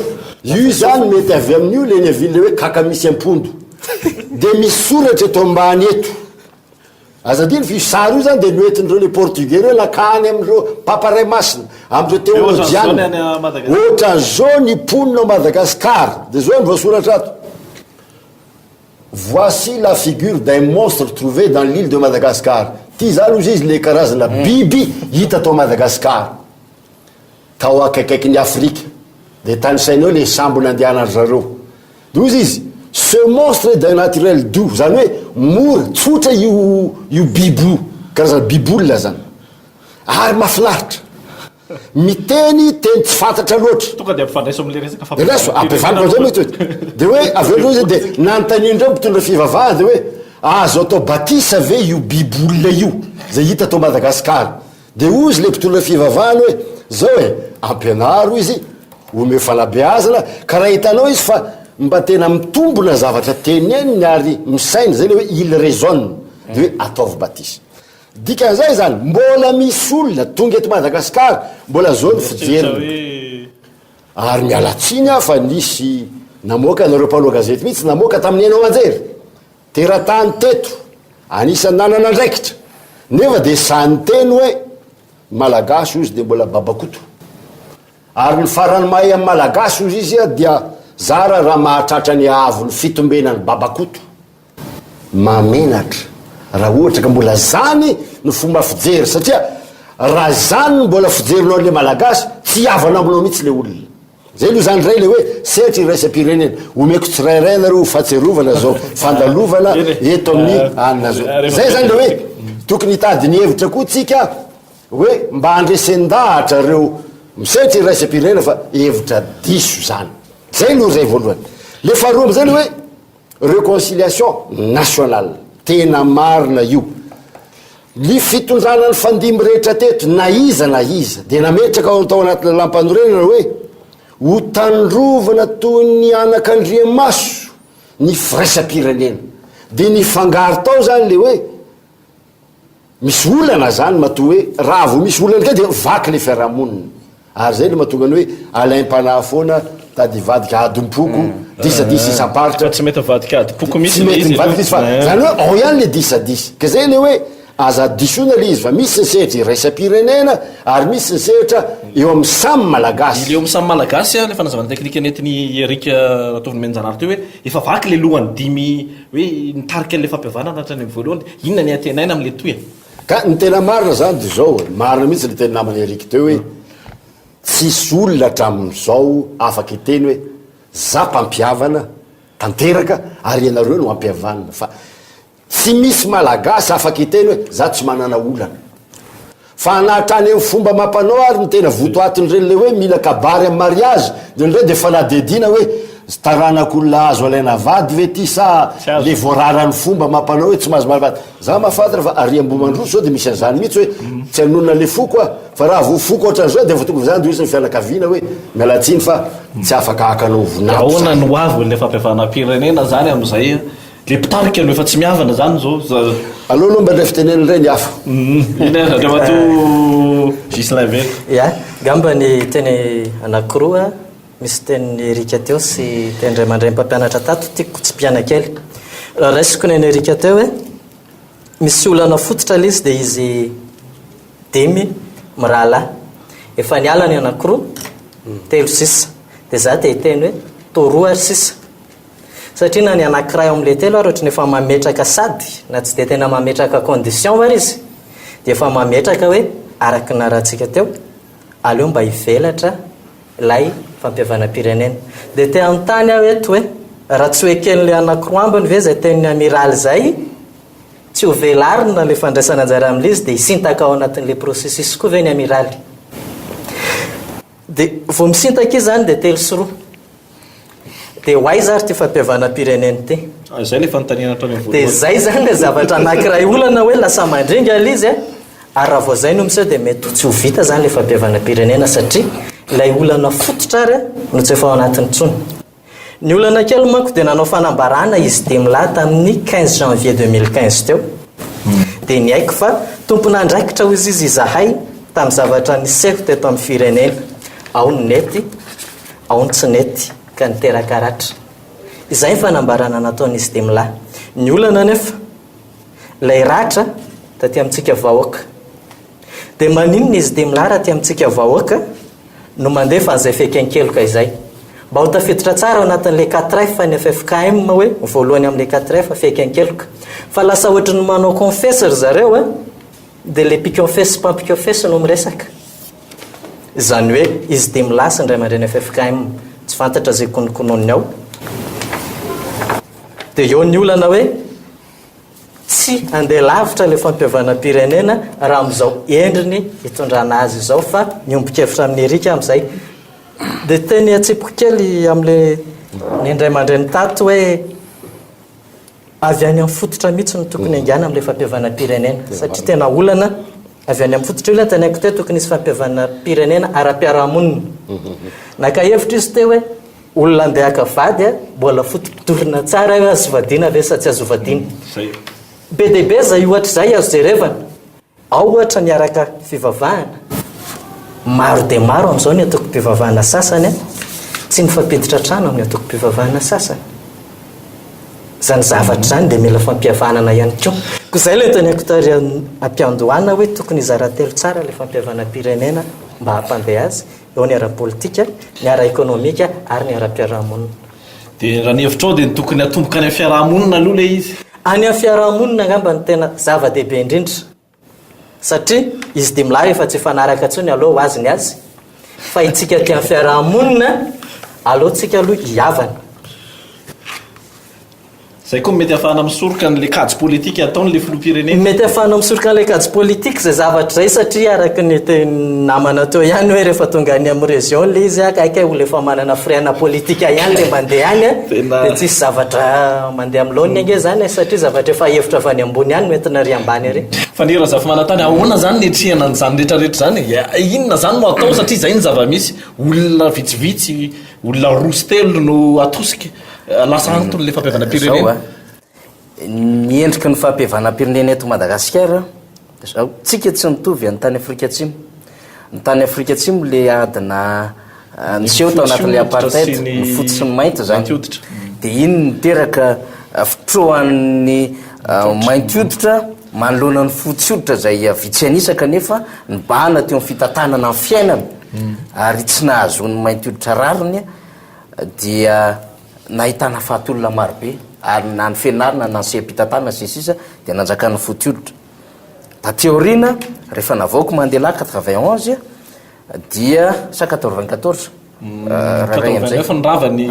io izany mety avy amin'io le niavian'ilay hoe kaka misy ampondo. Dia misy soratra eto ambany eto. Aza adino fa io sary io zany dia noentin'ireo le portugais ireo nakany amin'ireo papa ray masina, amin'ireo teolojiana. Ohatran'izao ny mponina ao Madagascar. Dia izao no voasoratra ato. Voici la figure d'un monstre trouvé dans l'île de Madagascar. Ity izany hozy izy le karazana biby hita tao Madagascar. Tao akaikaikin'i Afrika. Dia tanisaina eo le sambo nandehanan-dry zareo. Dia hozy izy, ce monstre est d'un naturel doux, izany hoe mora, tsotra io io biby io, karazana bibiolona zany. Ary mahafinaritra. Miteny teny tsy fantatra loatra. Tonga dia ampifandraiso amin'ilay resaka Raiso, ampivaniko amizay mihitsy hoe. Dia hoe avy eo indray izy dia nanontanian'ireo mpitondra fivavahana dia hoe azo atao batisa ve io biby olona io izay hita tao Madagasikara? Dia hozy ilay mpitondra fivavahana hoe zao e, ampianaro izy, omeo fanabeazana, ka raha hitanao izy fa mba tena mitombona zavatra teneniny ary misaina, izay ilay hoe il raisonne, dia hoe ataovy batisa. Dikan'izay izany, mbola misy olona tonga eto Madagasikara, mbola zao ny fijeriny. Ary miala tsiny aho fa nisy namoaka, nareo mpanao gazety mihitsy namoaka tamin'ny haino aman-jery, teratany teto, anisan'ny nanana andraikitra, nefa dia sahy niteny hoe, ny Malagasy hozy dia mbola babakoto. Ary ny farany mahay amin'ny Malagasy hozy izy dia zara raha mahatratra ny haavon'ny fitombenan'ny babakoto. Mahamenatra raha ohatra ka mbola zany no fomba fijery satria raha zany no mbola fijerinao an'le malagasy tsy hihavana aminao mihitsy le olona. Zay aloha zany ndray le hoe sehatra iraisam-pirenena. Omeko tsirairay anareo ho fahatsiarovana zao fandalovana eto amin'ny anona zao. Zay zany le hoe tokony hitady ny hevitra koa tsika hoe mba handresen-dahatra reo misehatra iraisam-pirenena fa hevitra diso zany. Zay aloha zay voalohany. Le faharoa amizay le hoe Reconciliation nationale. Tena marina io. Ny fitondrana nifandimby rehetra teto, na iza na iza, dia nametraka ao tao anaty lalàmpanorenana hoe ho tandrovana toy ny anakandriamaso ny firaisam-pirenena. Dia nifangaro tao izany le hoe Misy olana zany matoa hoe raha vao misy olana kely dia vaky le fiarahamonina. Ary zay no mahatonga ny hoe alaim-panahy foana tady hivadika adim-poko, disadisa isam-paritra. Fa tsy mety mivadika adim-poko mihitsy Tsy le mety izy mivadika izy fa zany hoe ao ihany le disadisa. Ka zay le hoe aza disoina le izy fa misy ny sehatra iraisam-pirenena ary misy ny sehatra eo amin'ny samy Malagasy. Ilay eo amin'ny samy Malagasy, ilay fanazavana teknika nentin'i Eric Ratovonomenjanahary teo hoe efa vaky le lohany dimy Hoe nitarika an'ilay fampihavanana hatrany amin'ny voalohany, inona ny antenaina amin'ilay tohiny? Ka ny tena marina zany dia izao e, marina mihitsy le teny namana Eric teo hoe tsisy olona hatramin'izao afaka hiteny hoe za mpampihavana tanteraka ary ianareo no ampihavanina fa tsy misy malagasy afaka hiteny hoe za tsy manana olana. Fa na hatrany amin'ny fomba amam-panao ary ny tena votoatin'ireny ilay hoe mila kabary amin'ny mariazy dia indray dia fanadihadiana hoe taranak'olona azo alaina vady ve ity sa le voararan'ny fomba amam-panao hoe tsy mahazo manambady. Za mahafantatra fa ary Ambohimandroso zao dia misy an'izany mihitsy hoe tsy hanonona le foko aho fa raha vao foko ohatran'izao dia efa tonga izany dia hoy ny fianakaviana hoe miala tsiny fa tsy afaka haka anao vinanto Ahoana ny ho avin'ilay fampihavanam-pirenena zany amin'izay? Le mpitarika no efa tsy mihavana zany zao. Aleo aloha mba ndray fitenenana indray ny hafa. Iny ary Andriamatoa Ghislain Velo. Ya, ngamba ny teny anankiroa, misy tenin'i Eric teo sy teny ray aman-dreny mpampianatra tato tiako tsipihana kely. Raha raisiko ny an'i Eric teo hoe misy olana fototra ilay izy dia izy dimy mirahalahy. Efa niala ny anankiroa, telo sisa. Dia za te hiteny hoe toa roa ary sisa. Satria na ny anankiray ao amin'ilay telo ary ohatran'ny efa mametraka sady na tsy dia tena mametraka condition ary izy dia efa mametraka hoe araka ny narahantsika teo, aleo mba hivelatra ilay fampihavanam-pirenena. Dia te hanontany aho eto hoe raha tsy ho eken'ilay anankiroa ambiny ve izay tenin'ny Amiraly izay, tsy ho velarina ilay fandraisana anjara amin'ilay izy dia hisintaka ao anatin'ilay processus koa ve ny Amiraly? Dia vao misintaka izy izany dia 3 sy 2. Dia ho aiza ary ity fampihavanam-pirenena ity? Ah, izay ilay fanontaniana hatrany amin'ny Dia voalohany. izay izany ilay zavatra anankiray olana hoe lasa mandringa ilay izy a, ary raha vao izay no miseho dia mety ho tsy ho vita izany ilay fampihavanam-pirenena satria ilay olana fototra ary no tsy efa ao anatiny intsony. Ny olana kely manko dia nanao fanambarana izy dimy lahy tamin'ny 15 janvier 2015 teo dia niaiky fa tompon'andraikitra hozy izy izahay tamin'ny zavatra niseho teto amin'ny firenena, ao ny nety, Ao ny tsy nety ka niteraka ratra. Izay ny fanambarana nataon'izy dimy lahy. Ny olana anefa, ilay ratra taty amintsika vahoaka. Dia maninona izy dimy lahy raha aty amintsika vahoaka no mandefa an'izay fiaiken-keloka izay? Mba ho tafiditra tsara ao anatin'ilay quatre F ny ffkm hoe voalohany amin'ilay quatre F fiaiken-keloka. Fa lasa ohatry ny manao confesse ry zareo a! Dia ilay mpikonfesy sy mpampikonfesy no miresaka. Izany hoe izy dimy lahy sy ny ray aman-dreny ffkm. Tsy fantatra izay kononkononiny ao. Dia eo ny olana hoe tsy handeha lavitra ilay fampihavanam-pirenena raha amin'izao endriny itondrana azy izao fa miombon-kevitra amin'i Eric aho amin'izay. Dia teny atsipiko kely amin'ilay ny ray aman-dreny tato hoe Avy any amin'ny fototra mihitsy no tokony haingana amin'ilay fampihavanam-pirenena satria tena olana avy any amin'ny fototra io ilay antenaiko teo tokony hisy fampihavanam-pirenena ara-piarahamonina. Naka hevitra izy teo hoe olona andeha haka vady mbola fotopotorina tsara hoe azo vadiana ve sa tsy azo vadiana. Be dia be izay ohatra izay azo jerevana. Ao ohatra ny araka fivavahana. Maro dia maro amin'izao ny antokom-pivavahana sasany tsy mifampiditra trano amin'ny antokom-pivavahana sasany. Izany zavatra izany dia mila fampihavanana ihany koa. Koa izay ilay teneniko tary am-piandohana hoe tokony hizara telo tsara ilay fampihavanam-pirenena mba hampandeha azy, eo ny ara-politika, ny ara-ekonomika ary ny ara-piarahamonina. Dia raha ny hevitrao dia ny tokony hatomboka any amin'ny fiarahamonina aloha ilay izy? Any amin'ny fiarahamonina angamba no tena zava-dehibe indrindra satria izy dimy lahy efa tsy hifanaraka intsony aleo ho azy ny azy fa itsika aty amin'ny fiarahamonina aleo tsika aloha hihavana. Izay koa mety ahafahana misoroka an'ilay kajy politika ataon'ilay filoham-pirenena. Mety ahafahana misoroka an'ilay kajy politika izay zavatra izay satria araka ny tenin'ny namana teo ihany hoe rehefa tonga any amin'ny région ilay izy kay kay olona efa manana firehana politika ihany ilay mandeha any dia tsisy zavatra mandeha amin'ny laoniny ange izany e satria zavatra efa hevitra avy any ambony ihany no entina ary ambany ary. Faniry Razafimanantany, ahoana izany ny hiatrehana an'izany rehetra rehetra izany e? Inona izany no atao satria izay ny zava-misy, olona vitsivitsy, olona roa sy telo no atosika. Lasa antony ilay fampihavanam-pirenena. Zao a, ny endriky ny fampihavanam-pirenena eto Madagasikara, zao, tsika tsy mitovy any tany Afrika Atsimo. Ny tany Afrika Atsimo le adina niseho tao anatin'ilay apartheid, ny fotsy sy ny mainty zany. Dia iny niteraka fitrohan'ny mainty hoditra manoloana ny fotsy hoditra izay vitsy an'isa kanefa nibahana teo amin'ny fitantanana ny fiainana ary tsy nahazoan'ny mainty hoditra rariny dia nahitana faty olona marobe ary na ny fianarana na ny seha-pitantanana sy ny sisa dia nanjakan'ny fotsy hoditra. Taty aoriana, rehefa navoaka Mandela 91 dia sa 94 raha iray amin'izay. 89 ny rava ny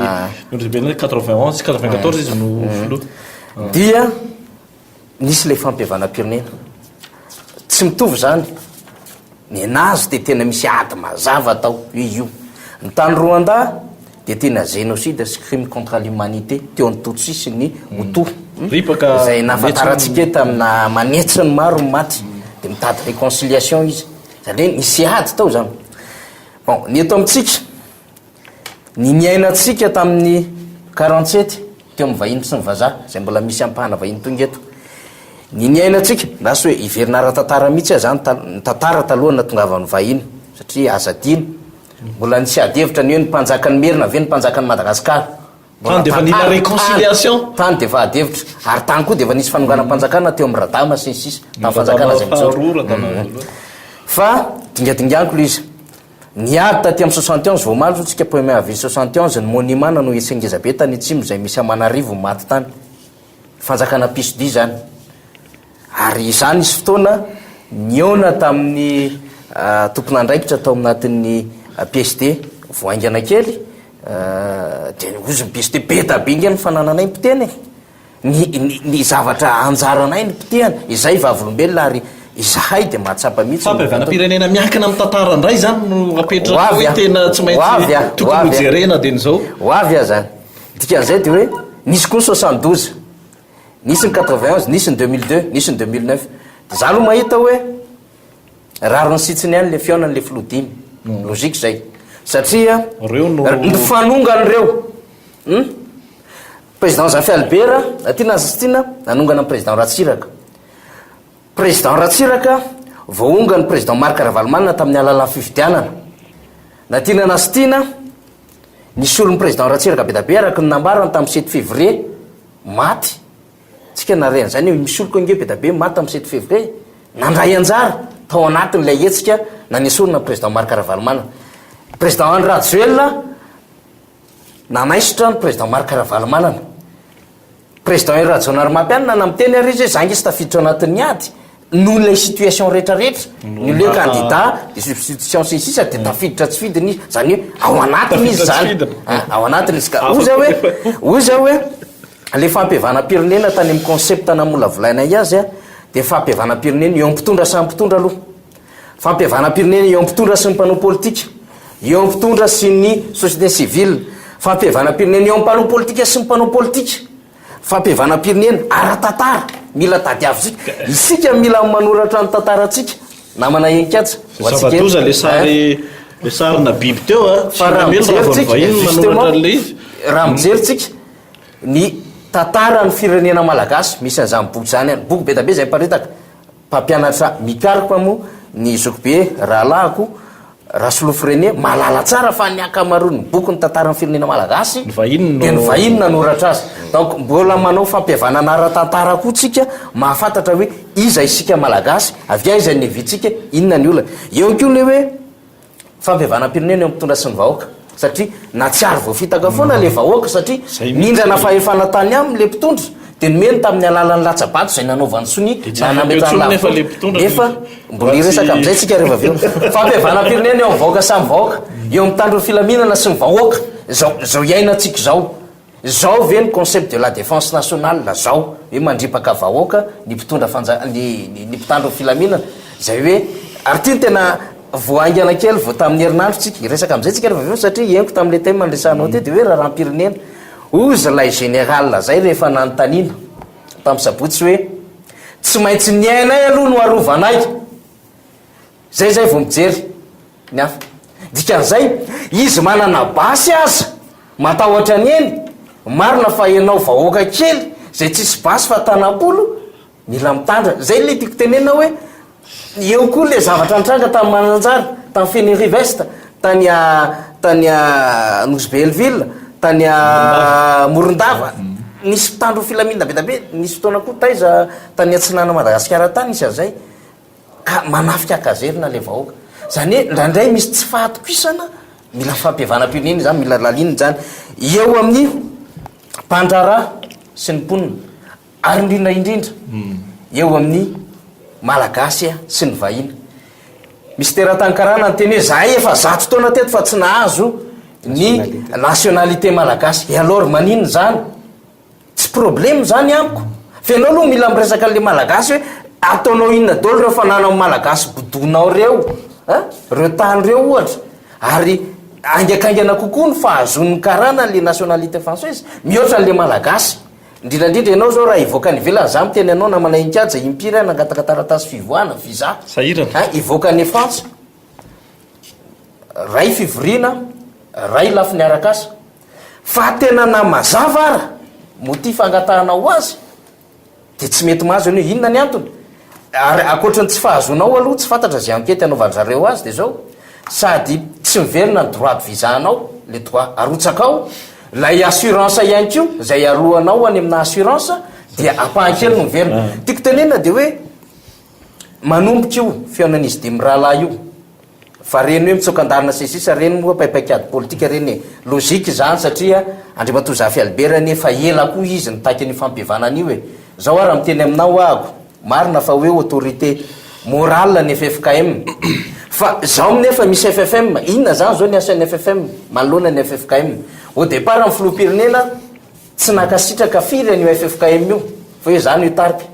Andriambenina 91 sy 94 izy no filoha. Dia nisy ilay fampihavanam-pirenena. Tsy mitovy izany. Nenazy dia tena misy ady mazava tao hoe io. Ny tany Rwanda dia tena génocide sy crime contre l'humanité teo ny Tutsi sy ny Hutu. Ripaka Izay nahafantarantsika hoe tamina aman'hetsiny maro ny maty. Dia mitady réconciliation izy. Izany hoe nisy ady tao izany. Bon, ny eto amintsika, ny niainantsika tamin'ny 47 teo amin'ny vahiny sy ny vazaha, izay mbola misy ampahana vahiny tonga eto. Ny niainantsika, lasa hoe hiverina ara-tantara mihitsy aho izany, ny tantara taloha nahatongavan'ny vahiny, satria aza adino, mbola nisy ady hevitra ny hoe ny mpanjakan'ny Merina ve ny mpanjakan'i Madagasikara. Tany dia efa nila réconciliation. Tany dia efa ady hevitra. Ary tany koa dia efa nisy fanonganam-panjakana teo amin'i Radama sy ny sisa. Tamin'ny fanjakana izay mijoro. Fa dingadinganiko ilay izy. Niady taty amin'ny 71 vao omaly zao tsika premier avril 71 ny monument nanao hetsika ngeza be tany atsimo izay misy aman'arivony maty tany. Fanjakana pisodia izany. Ary izaho nisy fotoana nihaona tamin'ny tompon'andraikitra tao anatin'ny PSD vao haingana kely dia hozy ny PSD be da be nge ny fanananay ny potehana e! Ny, ny, ny zavatra anjaranay ny potehana, izay vavolombelona ary izahay dia mahatsapa mihitsy ny Fampihavanam-pirenena miankina amin'ny tantara indray izany no apetraka hoe tena tsy maintsy tokony hojerena dia izao. Ho avy aho izany. Dikan'izay dia hoe nisy koa ny 72. Nisy ny 91, nisy ny 2002, nisy ny 2009. Dia za aloha mahita hoe rariny sy hitsiny ihany le fihaonan'le filoha dimy. Logique zay. Satria Reo no nifanongana ireo. Hum? Président Zafy Albert, na tiana na tsy tiana, nanongana ny président Ratsiraka. Président Ratsiraka, voaongan'ny président Marc Ravalomanana tamin'ny alalan'ny fifidianana. Na tiana na tsy tiana, nisy olon'ny président Ratsiraka be dia be araka ny nambarany tamin'ny 7 février. Maty. Tsika nahare an'izany hoe misy oloko ange be da be maty tamin'ny sept février. Nandray anjara tao anatin'ilay hetsika nanesorana ny président Marc Ravalomanana. Président Andry Rajoelina nanaisotra ny président Marc Ravalomanana. Président Hery Rajaonarimampianina na miteny ary izy hoe za ange tsy tafiditra ao anatin'ny ady. Noho ilay situation rehetra rehetra, ny hoe candidat de substitution sy ny sisa dia tafiditra tsy fidiny izy, zany hoe ao anatiny izy zany, ao anatiny izy ka hoy zah hoe, hoy zah hoe le fampihavanam-pirenena tany amin'ny concept namolavolainay azy a, dia fampihavanam-pirenena eo amin'ny mpitondra samy mpitondra aloha, fampihavanam-pirenena eo amin'ny mpitondra sy ny mpanao politika, eo amin'ny mpitondra sy ny société civile, fampihavanam-pirenena eo amin'ny mpanao politika sy ny mpanao politika. Fampihavanam-pirenena, ara-tantara, mila tadiavintsika. Isika mila manoratra ny tantarantsika, namana Henikatsa. Ho antsika eto. Zava-doza le sary le sarina biby teo a, Fa raha mijery tsika, justement, raha mijery tsika ny tantaran'ny firenena malagasy, misy an'izany boky izany any, boky be dia be izay miparitaka. Mpampianatra mikaroka moa ny zokibe rahalahiko Rasolofo René mahalala tsara fa ny ankamaroan'ny boky ny tantaran'ny firenena malagasy dia ny vahiny nanoratra azy. Donc mbola manao fampihavanana ara-tantara koa tsika mahafantatra hoe iza isika malagasy, avy aiza ny hevi-tsika, inona ny olana. Eo koa ilay hoe Fampihavanam-pirenena eo amin'ny mpitondra sy ny vahoaka satria nahatsiaro voafitaka foana ilay vahoaka satria nindrana fahefana tany aminy ilay mpitondra dia nomeny tamin'ny alalan'ny latsa-bato izay nanaovany sonia na nametrahany lafo nefa mbola hiresaka amin'izay tsika rehefa avy eo. Fampihavanam-pirenena eo amin'ny vahoaka samy vahoaka, eo amin'ny mpitandro ny filaminana sy ny vahoaka, izao izao iainantsika izao. Zao ve ny concept de la défense nationale zao hoe mandripaka vahoaka ny mpitondra fanja ny ny mpitandro ny filaminana zay hoe ary ty no tena vao haingana kely vao tamin'ny herinandro tsika hiresaka amizay tsika rehefa avy eo satria henoko tamin'le thème niresahanao teo de hoe raharaham-pirenena hozy ilay général zay rehefa nanontaniana tamin'ny sabotsy hoe tsy maintsy ny ainay aloha no arovanay Zay zay vao mijery ny hafa. Dikan'izay, izy manana basy aza matahotra ny eny, marina fa ianao vahoaka kely zay tsisy basy fa tanam-polo mila mitandrina. Zay le tiako tenenina hoe eo koa le zavatra nitranga tany Mananjary, tany Fenerive Est, tany tany Nosy Be Hellville, tany Morondava. Nisy mpitandro filaminana be dia be, nisy fotoana koa taiza tany atsinanan'i Madagasikara tany nisy an'izay. Ka manafika kazerina le vahoaka. Zany hoe indraindray misy tsy fahatokisana, mila fampihavanam-pirenena izany, mila lalinina izany eo amin'ny mpandraharaha sy ny mponina ary indrindra indrindra eo amin'ny Malagasy sy ny vahiny. Misy teratany karana niteny hoe zahay efa zato taona teto fa tsy nahazo ny nationalité malagasy. Et alors maninona izany? Tsy problème zany amiko. Fa ianao aloha mila miresaka an'le malagasy hoe ataonao inona daholo ireo fananan'ny malagasy bodoinao ireo. A! Reo tany reo ohatra, ary haingankaingana kokoa ny fahazoan'ny karana an'le nationalité française mihoatra an'le malagasy. Indrindra indrindra ianao zao raha hivoaka any ivelany, za miteny anao namana Inkaja, impiry aho nangataka taratasy fivoahana, visa, Sahirana. a, hivoaka any Frantsa. Ray fivoriana, ray lafiny arak'asa. Fa tena na mazava ara motif angatahana ho azy, Dia tsy mety mahazo an'io. Inona ny antony? Ary ankoatry ny tsy fahazoanao aloha, tsy fantatra izay enquête anaovan-dry zareo azy dia izao, sady tsy miverina ny droit de visa anao, le droit arotsakao, ilay assurance ihany koa, izay aloanao any amina assurance dia ampahany kely no miverina. Tiako tenenina dia hoe manomboka io fihaonan'izy dimy rahalahy io. Fa reny hoe mitsoaka an-dalana sy ny sisa reny moa paipaik'ady politika reny e! Logique izany satria Andriamatoa Zafy Albert anie efa ela koa izy nitaky an'io fampihavanana io e! Zao aho raha miteny aminao ahako, marina fa hoe autorité morale ny ffkm fa zao nefa misy ffm, inona zany zao ny asan'ny ffm manoloana ny ffkm? Au départ ny filoham-pirenena tsy nankasitraka firy an'io ffkm io fa hoe zany io tarika.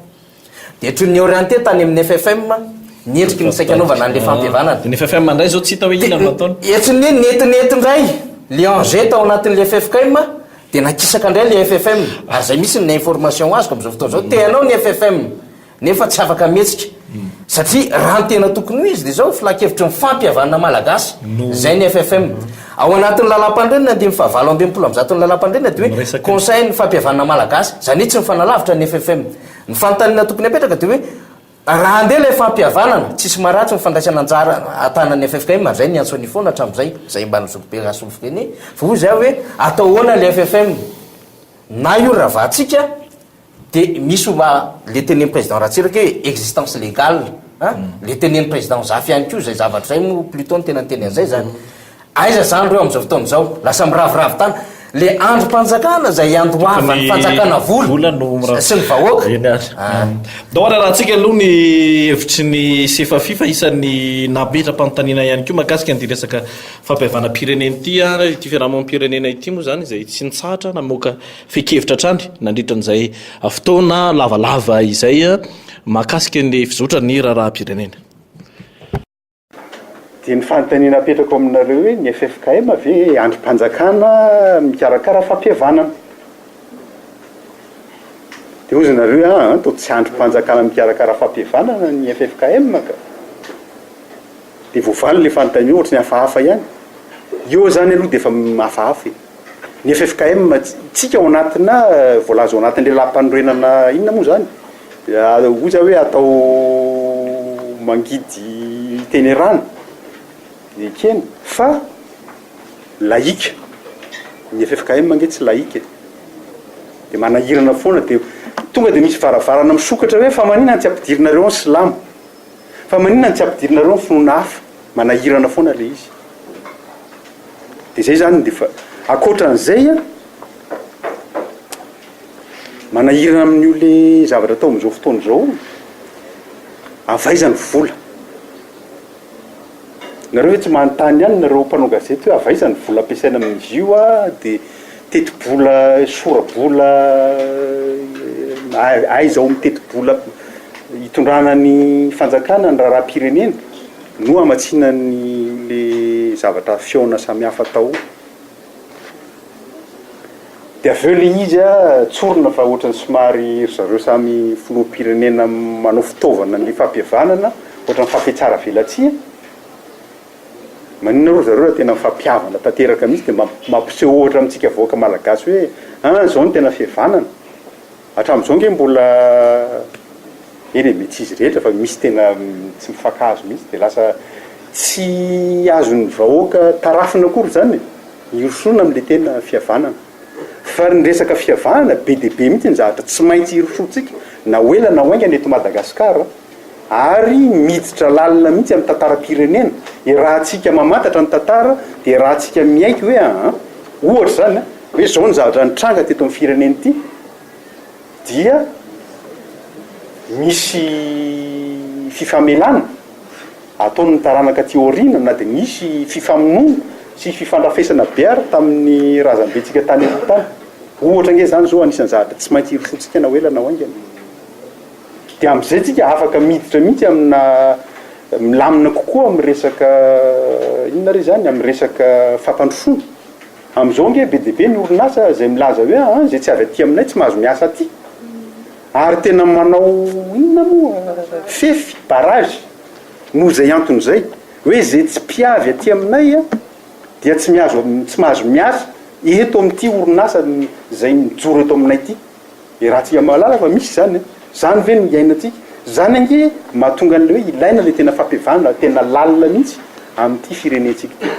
Dia toy ny orienté tany amin'ny ffm ny endriky ny saika anaovana an'ilay fampihavanana. Ny ffm indray izao tsy hita hoe inona no ataony. Etsy ny nentinety indray le enjeu tao anatin'ilay ffkm dia nakisaka indray ilay ffm. Ary izay mihitsy ny information azoko amin'izao fotoana izao. Te hanao ny ffm nefa tsy afaka mihetsika. Satria raha ny tena tokony ho izy dia izao, filankevitry ny fampihavanana malagasy, izay ny ffm. Ao anatin'ny lalàmpanorenana, andininy fahavalo amby 160 ny lalàmpanorenana dia hoe Conseil ny fampihavanana malagasy, izany hoe tsy mifanalavitra ny ffm. Ny fanontaniana tokony hapetraka dia hoe raha handeha ilay fampihavanana, tsisy maharatsy ny fandraisana anjara atanan'ny ffkm, ary izay niantso an'io foana hatramin'izay, izay mba ny zokibe Rasolofo René, fa hoy izaho hoe atao ahoana ilay ffm? Na io ravahantsika, Dia misy mba le tenenin'i président Ratsiraka hoe existence légale an, le tenenin'i président Zafy ihany koa izay zavatra izay moa plutôt no tena niteny an'izay izany. Aiza izany ireo amin'izao fotoana izao? Lasa miraviravy tany. Le andrim-panjakana izay iandohavan'ny fanjakana vola sy ny vahoaka. Eny ary. Ndao ararahantsika aloha ny hevitry ny Sefafi fa isan'ny nametra-panontaniana ihany koa mahakasika an'ity resaka fampihavanam-pirenena ity, ity fiarahamonim-pirenena ity moa izany izay tsy nitsahatra namoaka Fehin-kevitra hatrany nandritra an'izay fotoana lavalava izay mahakasika ny fizotran'ny raharaham-pirenena. Dia ny fanontaniana apetrako aminareo hoe ny ffkm ve andrim-panjakana mikarakara fampihavanana? Dia hozy nareo hoe aa toa tsy andrim-panjakana mikarakara fampihavanana ny ffkm ka. Dia voavaly ilay fanontaniana ohatry ny hafahafa ihany. Eo izany aloha dia efa hafahafa e. Ny ffkm, tsika ao anatina, voalaza ao anatin'ilay lalam-panorenana inona moa izany? Hoy za hoe atao mangidy tenerana, ekena, fa laïque, ny ffkm ange tsy laïque e, dia manahirana foana, dia tonga dia misy varavarana misokatra hoe fa maninona no tsy ampidirinareo ao ny silamo, fa maninona no tsy ampidirinareo ny finoana hafa, manahirana foana ilay izy. Dia izay izany dia efa, ankoatran'izay an, manahirana amin'io le zavatra atao amin'izao fotoana izao, avy aiza ny vola? Nareo ve tsy manontany ihany nareo mpanao gazety hoe avy aiza ny vola ampiasaina amin'izy io an, dia tetibola, sora-bola aiza ao amin'ny tetibola hitondrana ny fanjakana, ny raharaham-pirenena? No hamatsiana ny le zavatra fihaona samihafa atao. De avy eo le izy a, tsorina fa ohatran'ny somary ry zareo samy filoham-pirenena manao fitaovana ny fampihavanana, ohatran'ny mifampihatsara velatsihy. Maninona aloha ry zareo raha tena mifampihavana tanteraka mihitsy de mampiseho ohatra amintsika vahoaka malagasy hoe an, zao no tena fihavanana. Hatramin'izao ange mbola, eny e, mety tsy izy rehetra fa misy tena tsy mifankahazo mihitsy dia lasa tsy azon'ny vahoaka tarafina akory izany e, hirosoana amin'ilay tena fihavanana. Fa ny resaka fihavanana, be dia be mihitsy ny zavatra tsy maintsy hirosoantsika na ho ela na ho haingana eto Madagasikara ary miditra lalina mihitsy amin'ny tantaram-pirenena. Iarahantsika mamantatra ny tantara dia iarahantsika miaiky hoe aa, ohatra izany an, Hoe izao ny zavatra nitranga teto amin'ny firenena ity dia misy fifamelana ataon'ny taranaka aty aoriana na dia nisy fifamonoana sy fifandrafesana be ary tamin'ny razambentsika tany aloha tany. Ohatra ange izany izao anisan'ny zavatra tsy maintsy hirosoantsika na ho ela na ho haingana. Dia amin'izay tsika afaka miditra mihitsy amina. milamina kokoa amin'ny resaka inona re izany, amin'ny resaka fampandrosoana. Amin'izao ange be dia be ny orinasa izay milaza hoe aa izay tsy avy aty aminay tsy mahazo miasa aty. Ary tena manao inona moa, fefy, barrage, noho izay antony izay. Hoe izay tsy mpiavy aty aminay dia tsy miazo tsy mahazo miasa eto amin'ity orinasa izay mijoro eto aminay ity. E raha tsika mahalala fa misy izany e! Izany ve no iainantsika? Izany ange mahatonga an'ilay hoe ilaina ilay tena fampihavanana tena lalina mihitsy amin'ity firenentsika ity.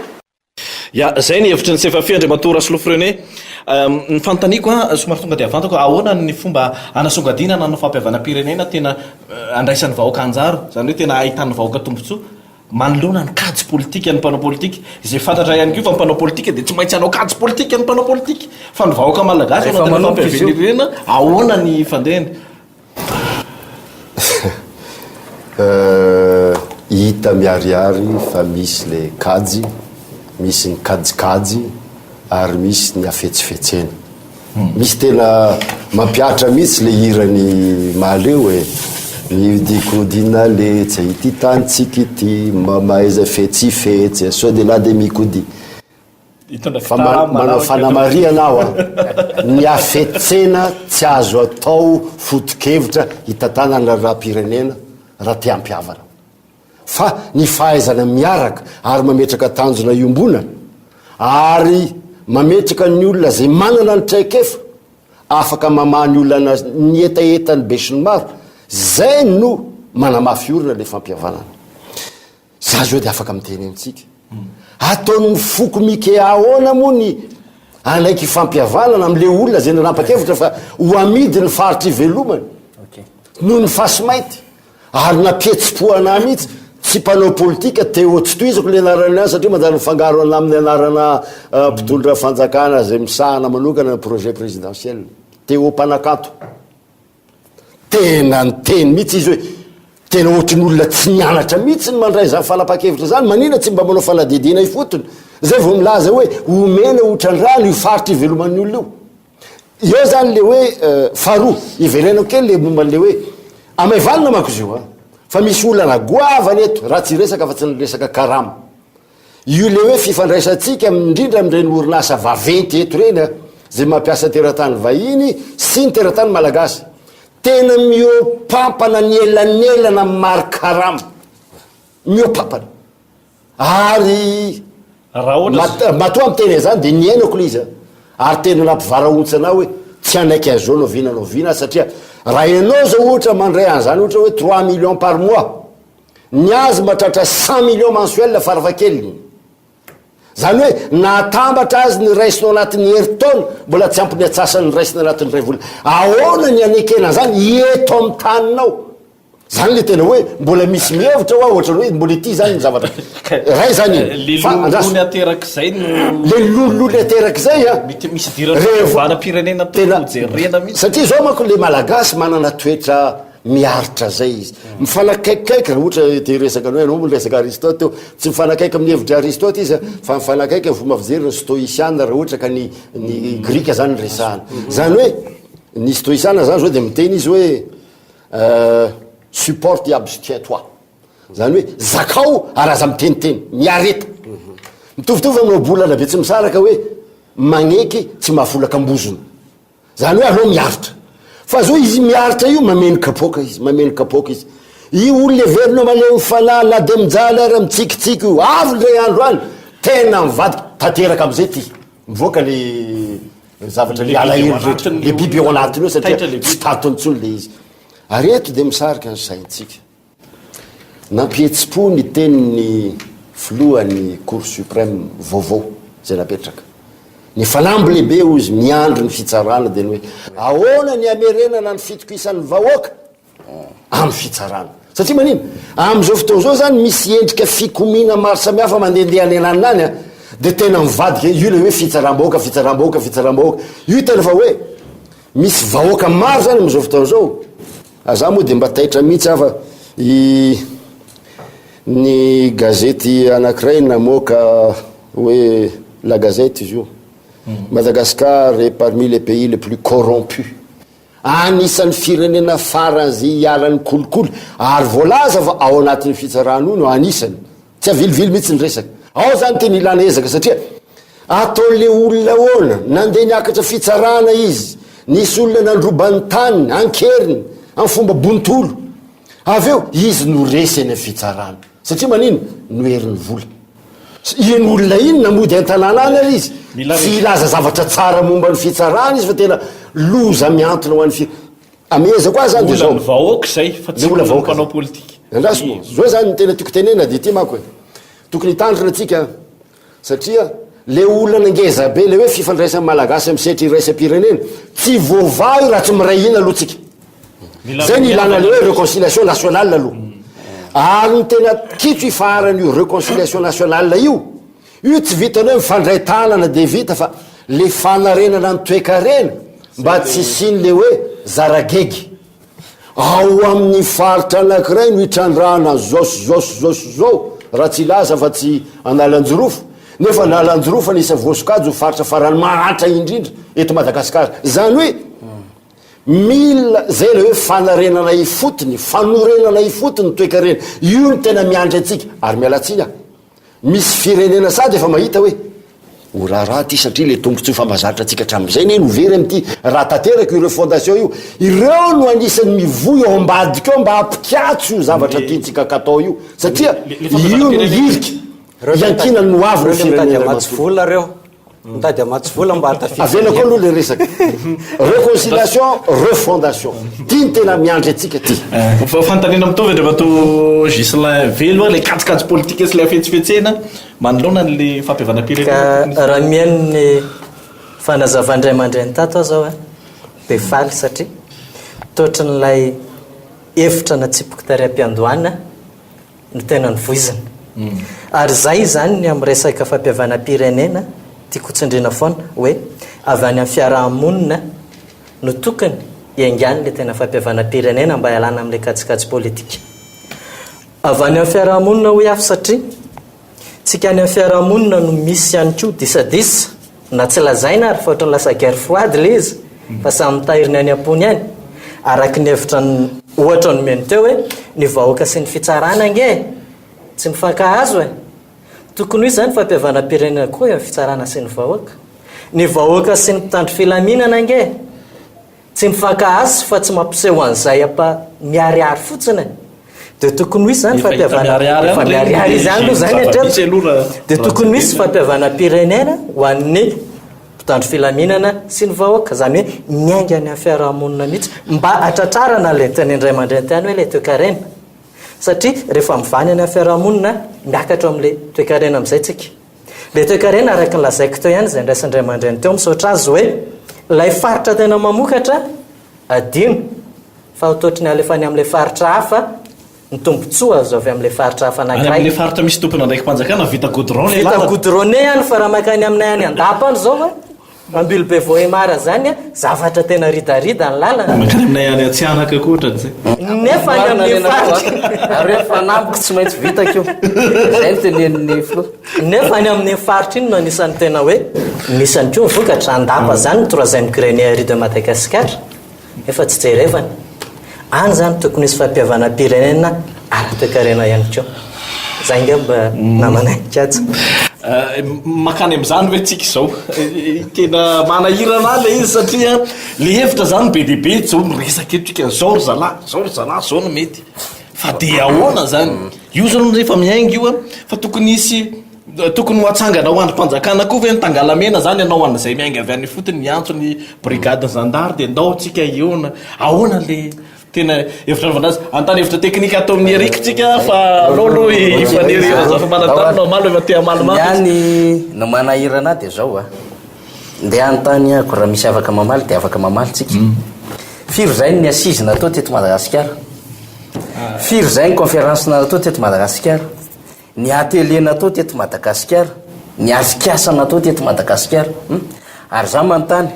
Ya, izay ny hevitry ny Sefafi Andriamatoa Rasolofo René. Ny fanontaniako an, somary tonga dia avantako, ahoana ny fomba hanasongadinana ny fampihavanam-pirenena tena andraisan'ny vahoaka anjara, izany hoe tena ahitan'ny vahoaka tombontsoa? Manoloana ny kajy politika ny mpanao politika, izay fantatra ihany koa fa ny mpanao politika dia tsy maintsy hanao kajy politika ny mpanao politika, fa ny vahoaka malagasy ao Rehefa anatin'ny manomboka izy io. fampihavian'irena, ahoana ny fandehany? Hita miharihary fa misy le kajy, misy ny kajikajy ary misy ny hafetsifetsena. Misy tena mampihatra mihitsy le hiran'i Mahaleo e! Miodikodina letsy ity tanintsika ity, mba mahaiza fetsifetsy sao dia lahy dia mikodia. Fa manao fanamarihana aho an, ny hafetsena tsy azo atao foto-kevitra hitantanana ny raharaham-pirenena raha te hampihavana. Fa ny fahaizana miaraka ary mametraka tanjona iombonana ary mametraka ny olona izay manana ny traikefa afaka mamaha ny olana ny hetahetan'ny besinimaro, izay no manamafy orina ilay fampihavanana. Za zao dia afaka miteny amintsika. Ataon'ny foko Mikea ahoana moa ny hanaiky fampihavanana amin'ilay olona izay nanapa-kevitra fa ho amidy ny faritra ivelomany noho ny fasimainty. Ary nampihetsi-po anah mihitsy, tsy mpanao politika, Théo tsy tohizako le anarana ihany satria manjary mifangaro anah amin'ny anarana mpitondra fanjakana izay misahana manokana ny projet présidentiel. Théo mpanakanto. Tena niteny mihitsy izy hoe tena ohatry ny olona tsy nianatra mihitsy ny mandray izany fanapahan-kevitra izany, maninona tsy mba manao fanadihadiana ifotony zay vao milaza hoe omena hotrandrahana io faritra iveloman'ny olona io. Eo zany le hoe faharoa, iverenako kely le momba an'le hoe amaivanina manko izy io an, fa misy olana goavana eto raha tsy hiresaka afa-tsy ny resaka karama. Io le hoe fifandraisantsika indrindra amin'ireny orinasa vaventy eto ireny an, izay mampiasa teratany vahiny sy ny teratany malagasy. Tena mihoa-pampana ny elanelana amin'ny mari-karama. Mihoa-pampana. Ary matoa miteny an'izany dia niainako ilay izy an! Ary tena nampivarahontsana ahy hoe tsy hanaiky an'izao na oviana na oviana aho satria raha ianao izao ohatra mandray an'izany ohatra hoe trois millions par mois, ny azy mahatratra cent millions mensuel farafahakeliny. Izany hoe na atambatra azy ny raisinao anatin'ny herintaona mbola tsy ampy ny atsasany raisina anatin'ny iray volana. Ahoana ny hanekena an'izany eto amin'ny taninao? Zany le tena hoe mbola misy mihevitra hoa ohatrany hoe mbola ity zany ny zavatra ray zany iny. Le Fa andraso. lololony aterak'izay no Le lololony aterak'izay a. Mety misy idiran'ny Revo- fikambanam-pirenena tena tokony hojerena mihitsy. Satria zao manko le Malagasy manana toetra miaritra zay izy. Mifanakaikikaiky raha ohatra te hiresaka anao ianao moa niresaka Aristote teo, tsy mifanakaiky amin'ny hevitr'i Aristote izy a, fa mifanakaiky amin'ny fomba fijery ny stoïsiana raha ohatra ka ny ny grika zany no resahana. Zany hoe ny stoïsiana zany zao dia miteny izy hoe Supporte et abstiens toi. Zany hoe zakao ary aza miteniteny, miareta. Mitovitovy amin'ny ohabolana Betsimisaraka hoe magneky tsy mahafolaka am-bozona. Zany hoe aleo miaritra. Fa zao izy miaritra io mameno kapoaka izy, mameno kapoaka izy. Io olona heverinao malemy fanahy na dia mijaly ary mitsikitsiky io, avy indray andro any, tena mivadika, tanteraka amizay ty. Mivoaka le zavatra le alahelo rehetra, le biby ao anatiny eo satria tsy tantiny intsony le izy. Ary eto dia misarika ny saintsika. Nampihetsi-po ny tenin'ny filohan'ny Cour suprême vaovao izay napetraka. Ny fanamby lehibe hoy izy miandry ny fitsarana dia ny hoe ahoana ny hamerenana ny fitokisan'ny vahoaka amin'ny fitsarana. Satria manina? Amin'izao fotoana izao zany misy endrika fikomiana maro samihafa mandehandeha any ananona any an, dia tena mivadika, io ilay hoe fitsaram-bahoaka, fitsaram-bahoaka, fitsaram-bahoaka. Io tena fa hoe misy vahoaka maro zany amin'izao fotoana izao. Ah, za moa dia mba taitra mihitsy aho fa i ny gazety anankiray namoaka hoe La Gazette izy io. Madagascar est parmi les pays les plus corrompus. Anisan'ny firenena faran'izay iharan'ny kolikoly ary voalaza fa ao anatin'io fitsarana io no anisany. Tsy avilivily mihitsy ny resaka. Ao izany tena ilana ezaka satria ataon'ilay olona ahoana? Nandeha niakatra fitsarana izy, nisy olona nandroba ny taniny an-keriny, amin'ny fomba bontolo. Avy eo izy no resy eny amin'ny fitsarana. Satria manino? Noherin'ny vola. Iny olona iny na mody an-tanàna any ary izy, tsy hilaza zavatra tsara momba ny fitsarana izy fa tena loza mihantona ho an'ny fi-. Amehezako azy zany dia zao. Olan'ny vahoaka izay fa tsy olan'ny mpanao politika. Andraso moa. Zao zany ny tena tiako tenena dia ity manko e. Tokony hitandrina tsika satria le olana ngeza be le hoe fifandraisan'ny Malagasy amin'ny sehatra iraisam-pirenena tsy voavaha io raha tsy miray hina aloha tsika. Zay ny ilana le hoe reconciliation nationale aloha. Ary ny tena kitro ifaharan'io reconciliation nationale io, io tsy vitan'ny hoe mifandray tanana dia vita fa le fanarenana ny toekarena mba tsy hisian'le hoe zaragegy. Ao amin'ny faritra anankiray no itrandrahana an'izao sy izao sy izao sy izao, raha tsy hilaza fa tsy Analanjirofo, nefa Analanjirofo anisan'ny voasokajy ho faritra farany mahantra indrindra eto Madagasikara. Izany hoe Mila zay ilay hoe fanarenana ifotony, fanorenana ifotony ny toekarena. Io no tena miandry antsika. Ary miala tsiny aho, misy firenena sady efa mahita hoe ho raharaha ity satria ilay tombontsoa efa mahazatra antsika hatramin'izay anie no very amin'ity raha tanteraka io refondation io. Ireo no anisan'ny mivoy ao ambadika ao mba hampikatso io zavatra tiantsika katao io satria io no hirika iankinan'ny ho avin'ny firenena manontolo. Mitady hamatsy vola mba hahatafiditra. Avela koa aloha le resaka. Reconciliation, refondation. Ty ny tena miandry antsika ty. Fanontaniana mitovy Andriamatoa Ghislain Velo, ilay kajikajy politika sy ilay hafetsifetsena manoloana an'ilay fampihavanam-pirenena. Ka raha mihaino ny fanazavan-dray aman-dreny tato aho izao dia faly satria toatran'ilay hevitra natsipiko tary am-piandohana no tena novoizina. Ary izay izany ny amin'ny resaka fampihavanam-pirenena tiako hotsindriana foana hoe avy any amin'ny fiaraha-monina no tokony hiaingàny ilay tena fampihavanam-pirenena mba hialana amin'ilay kajikajy politika. Avy any amin'ny fiaraha-monina hoy aho satria tsika any amin'ny fiaraha-monina no misy ihany koa disadisa Na tsy lazaina ary fa ohatran'ny lasa guerre froide ilay izy fa samy mitahiry ny any am-pony any. Araka ny hevitra ohatra nomeny teo hoe ny vahoaka sy ny fitsarana ange tsy mifankahazo e! Tokony ho hisy izany fampihavanam-pirenena koa eo amin'ny fitsarana sy ny vahoaka. Ny vahoaka sy ny mpitandro filaminana ange Tsy mifankahazo fa tsy mampiseho an'izay apa miharihary fotsiny e! Dia tokony ho hisy izany fampihavanam-pirenena, efa miharihary izy ihany aloha izany hatreto, dia tokony ho hisy fampihavanam-pirenena ho an'ny mpitandro filaminana sy ny vahoaka, izany hoe miainga any amin'ny fiarahamonina mihitsy mba hatratrarana ilay tenin-dray aman-dreny tany hoe ilay toekarena, satria rehefa mivaha ny any amin'ny fiarahamonina, miakatra ao amin'ilay toekarena amin'izay tsika. Ilay toekarena araka ny lazaiko teo ihany izay ndraisan'ny ray aman-dreny teo misaotra azy hoe ilay faritra tena mamokatra adino fa toatry ny alefa any amin'ilay faritra hafa ny tombontsoa azo avy amin'ilay faritra hafa Any anankiray. amin'ilay faritra misy tompon'andraiki-panjakana vita goudron ilay Vita lalana. goudronné any fa raha mankany aminay any Andapa any izao a, Ambilobe Vohemar zany a, zavatra tena ridarida ny lalana. Mankany aminay any Antsihanaka koa ohatran'izay. Nefa any amin'ny faritra. Ary hoe fanambiko tsy maintsy vitako io. Izay no tenenin'ny filoha. Nefa any amin'ny faritra iny no anisan'ny tena hoe misy ihany koa ny vokatra. Andapa zany ny troisième grenier de Madagascar. Efa tsy jerevana. Any izany tokony hisy fampihavanam-pirenena ara-toekarena ihany koa. Izay angamba namana Ikaja. Mankany amin'izany ve tsika izao? Tena manahirana ahy ilay izy satria ilay hevitra izany be dia be, izao miresaka eto tsika, izao ry zalahy, izao ry zalahy, izao no mety. Fa dia ahoana izany? Io izao rehefa miainga io fa tokony hisy Tokony ho atsangana ho andrim-panjakana koa ve ny tangalamena zany ianao an'izay miainga avy any ifotony miantso ny brigade zandary dia ndao tsika hihaona ahoana le tena hevitra anaovana azy anontany hevitra teknika ato amin'ny Eric tsika fa aleo aloha i Faniry Razafimanantany no hamaly efa te hamaly Ny mafy ahy izy. ny no manahirana ahy dia zao a, ndeha hanontany ahako raha misy afaka mamaly dia afaka mamaly tsika. Firy izay ny assises natao teto Madagasikara? Firy izay ny conférence natao teto Madagasikara? Ny atelier natao teto Madagasikara, ny atrikasa natao teto Madagasikara. Hum. Ary za manontany,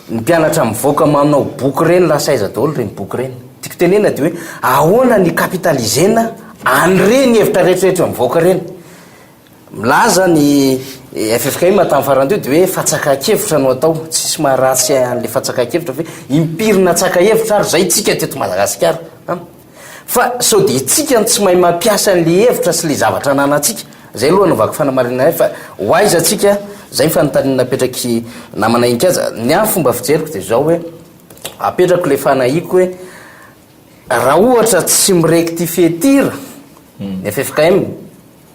ny mpianatra mivoaka manao boky ireny lasa aiza daholo ireny boky ireny? Tiako tenenina dia hoe ahoana ny capitaliser-na an'ireny hevitra rehetrarehetra mivoaka ireny? Milaza ny. Ffkm tamin'ny farany teo dia hoe fatsakan-kevitra no atao, tsisy maharatsy an'ilay fatsakan-kevitra fa hoe impiry natsaka hevitra ary izay tsika teto Madagasikara an! Fa sao dia itsika no tsy mahay mampiasa an'ilay hevitra sy ilay zavatra ananantsika? Izay aloha anaovako fanamarinana ahy fa ho aiza tsika? Izay ny fanontaniana napetrak'i namana Inkaja. Ny ahy fomba fijeriko dia izao hoe apetrako ilay fanahiako hoe raha ohatra tsy mi-rectifier tir ny ffkm,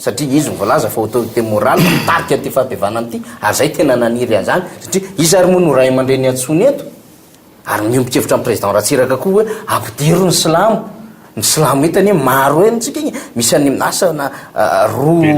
satria izy no voalaza fa autorité morale mitarika an'ity fampihavanana ity ary zay tena naniry an'izany satria iza ary moa no ray aman-dreny antsoiny eto? Ary miombon-kevitra amin'ny président Ratsiraka koa hoe ampidiro ny silamo, ny silamo eto anie maro eny tsika iny, misy any asa na roa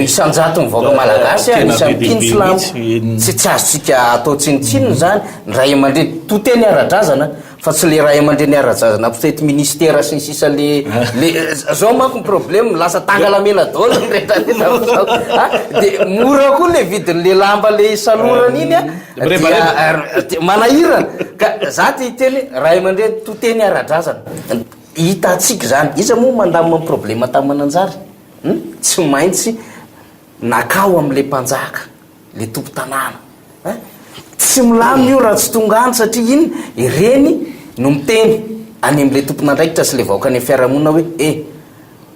isan-jaton'ny vahoaka malagasy anisan'ny mpino silamo, tsy tsy azontsika atao tsinontsinona izany, ny ray aman-dreny, to teny ara-drazana. Fa tsy le ray aman-dreny ara-jazana mpitety ministera sy ny sisa le le zao manko ny problème lasa tangalamena daholo ny rehetra rehetra amin'izao a de mora koa le vidin'le lamba le isalorana iny a dia manahirana ka za te hiteny ray aman-dreny to teny ara-drazana hitantsika izany iza moa mandamina ny problème tany Mananjary hum tsy maintsy nakao amin'le mpanjaka le tompon-tanàna Hein? Tsy milamina io raha tsy tonga any satria inona? Ireny no miteny any amin'ilay tompon'andraikitra sy ilay vahoaka any amin'ny fiarahamonina hoe eh!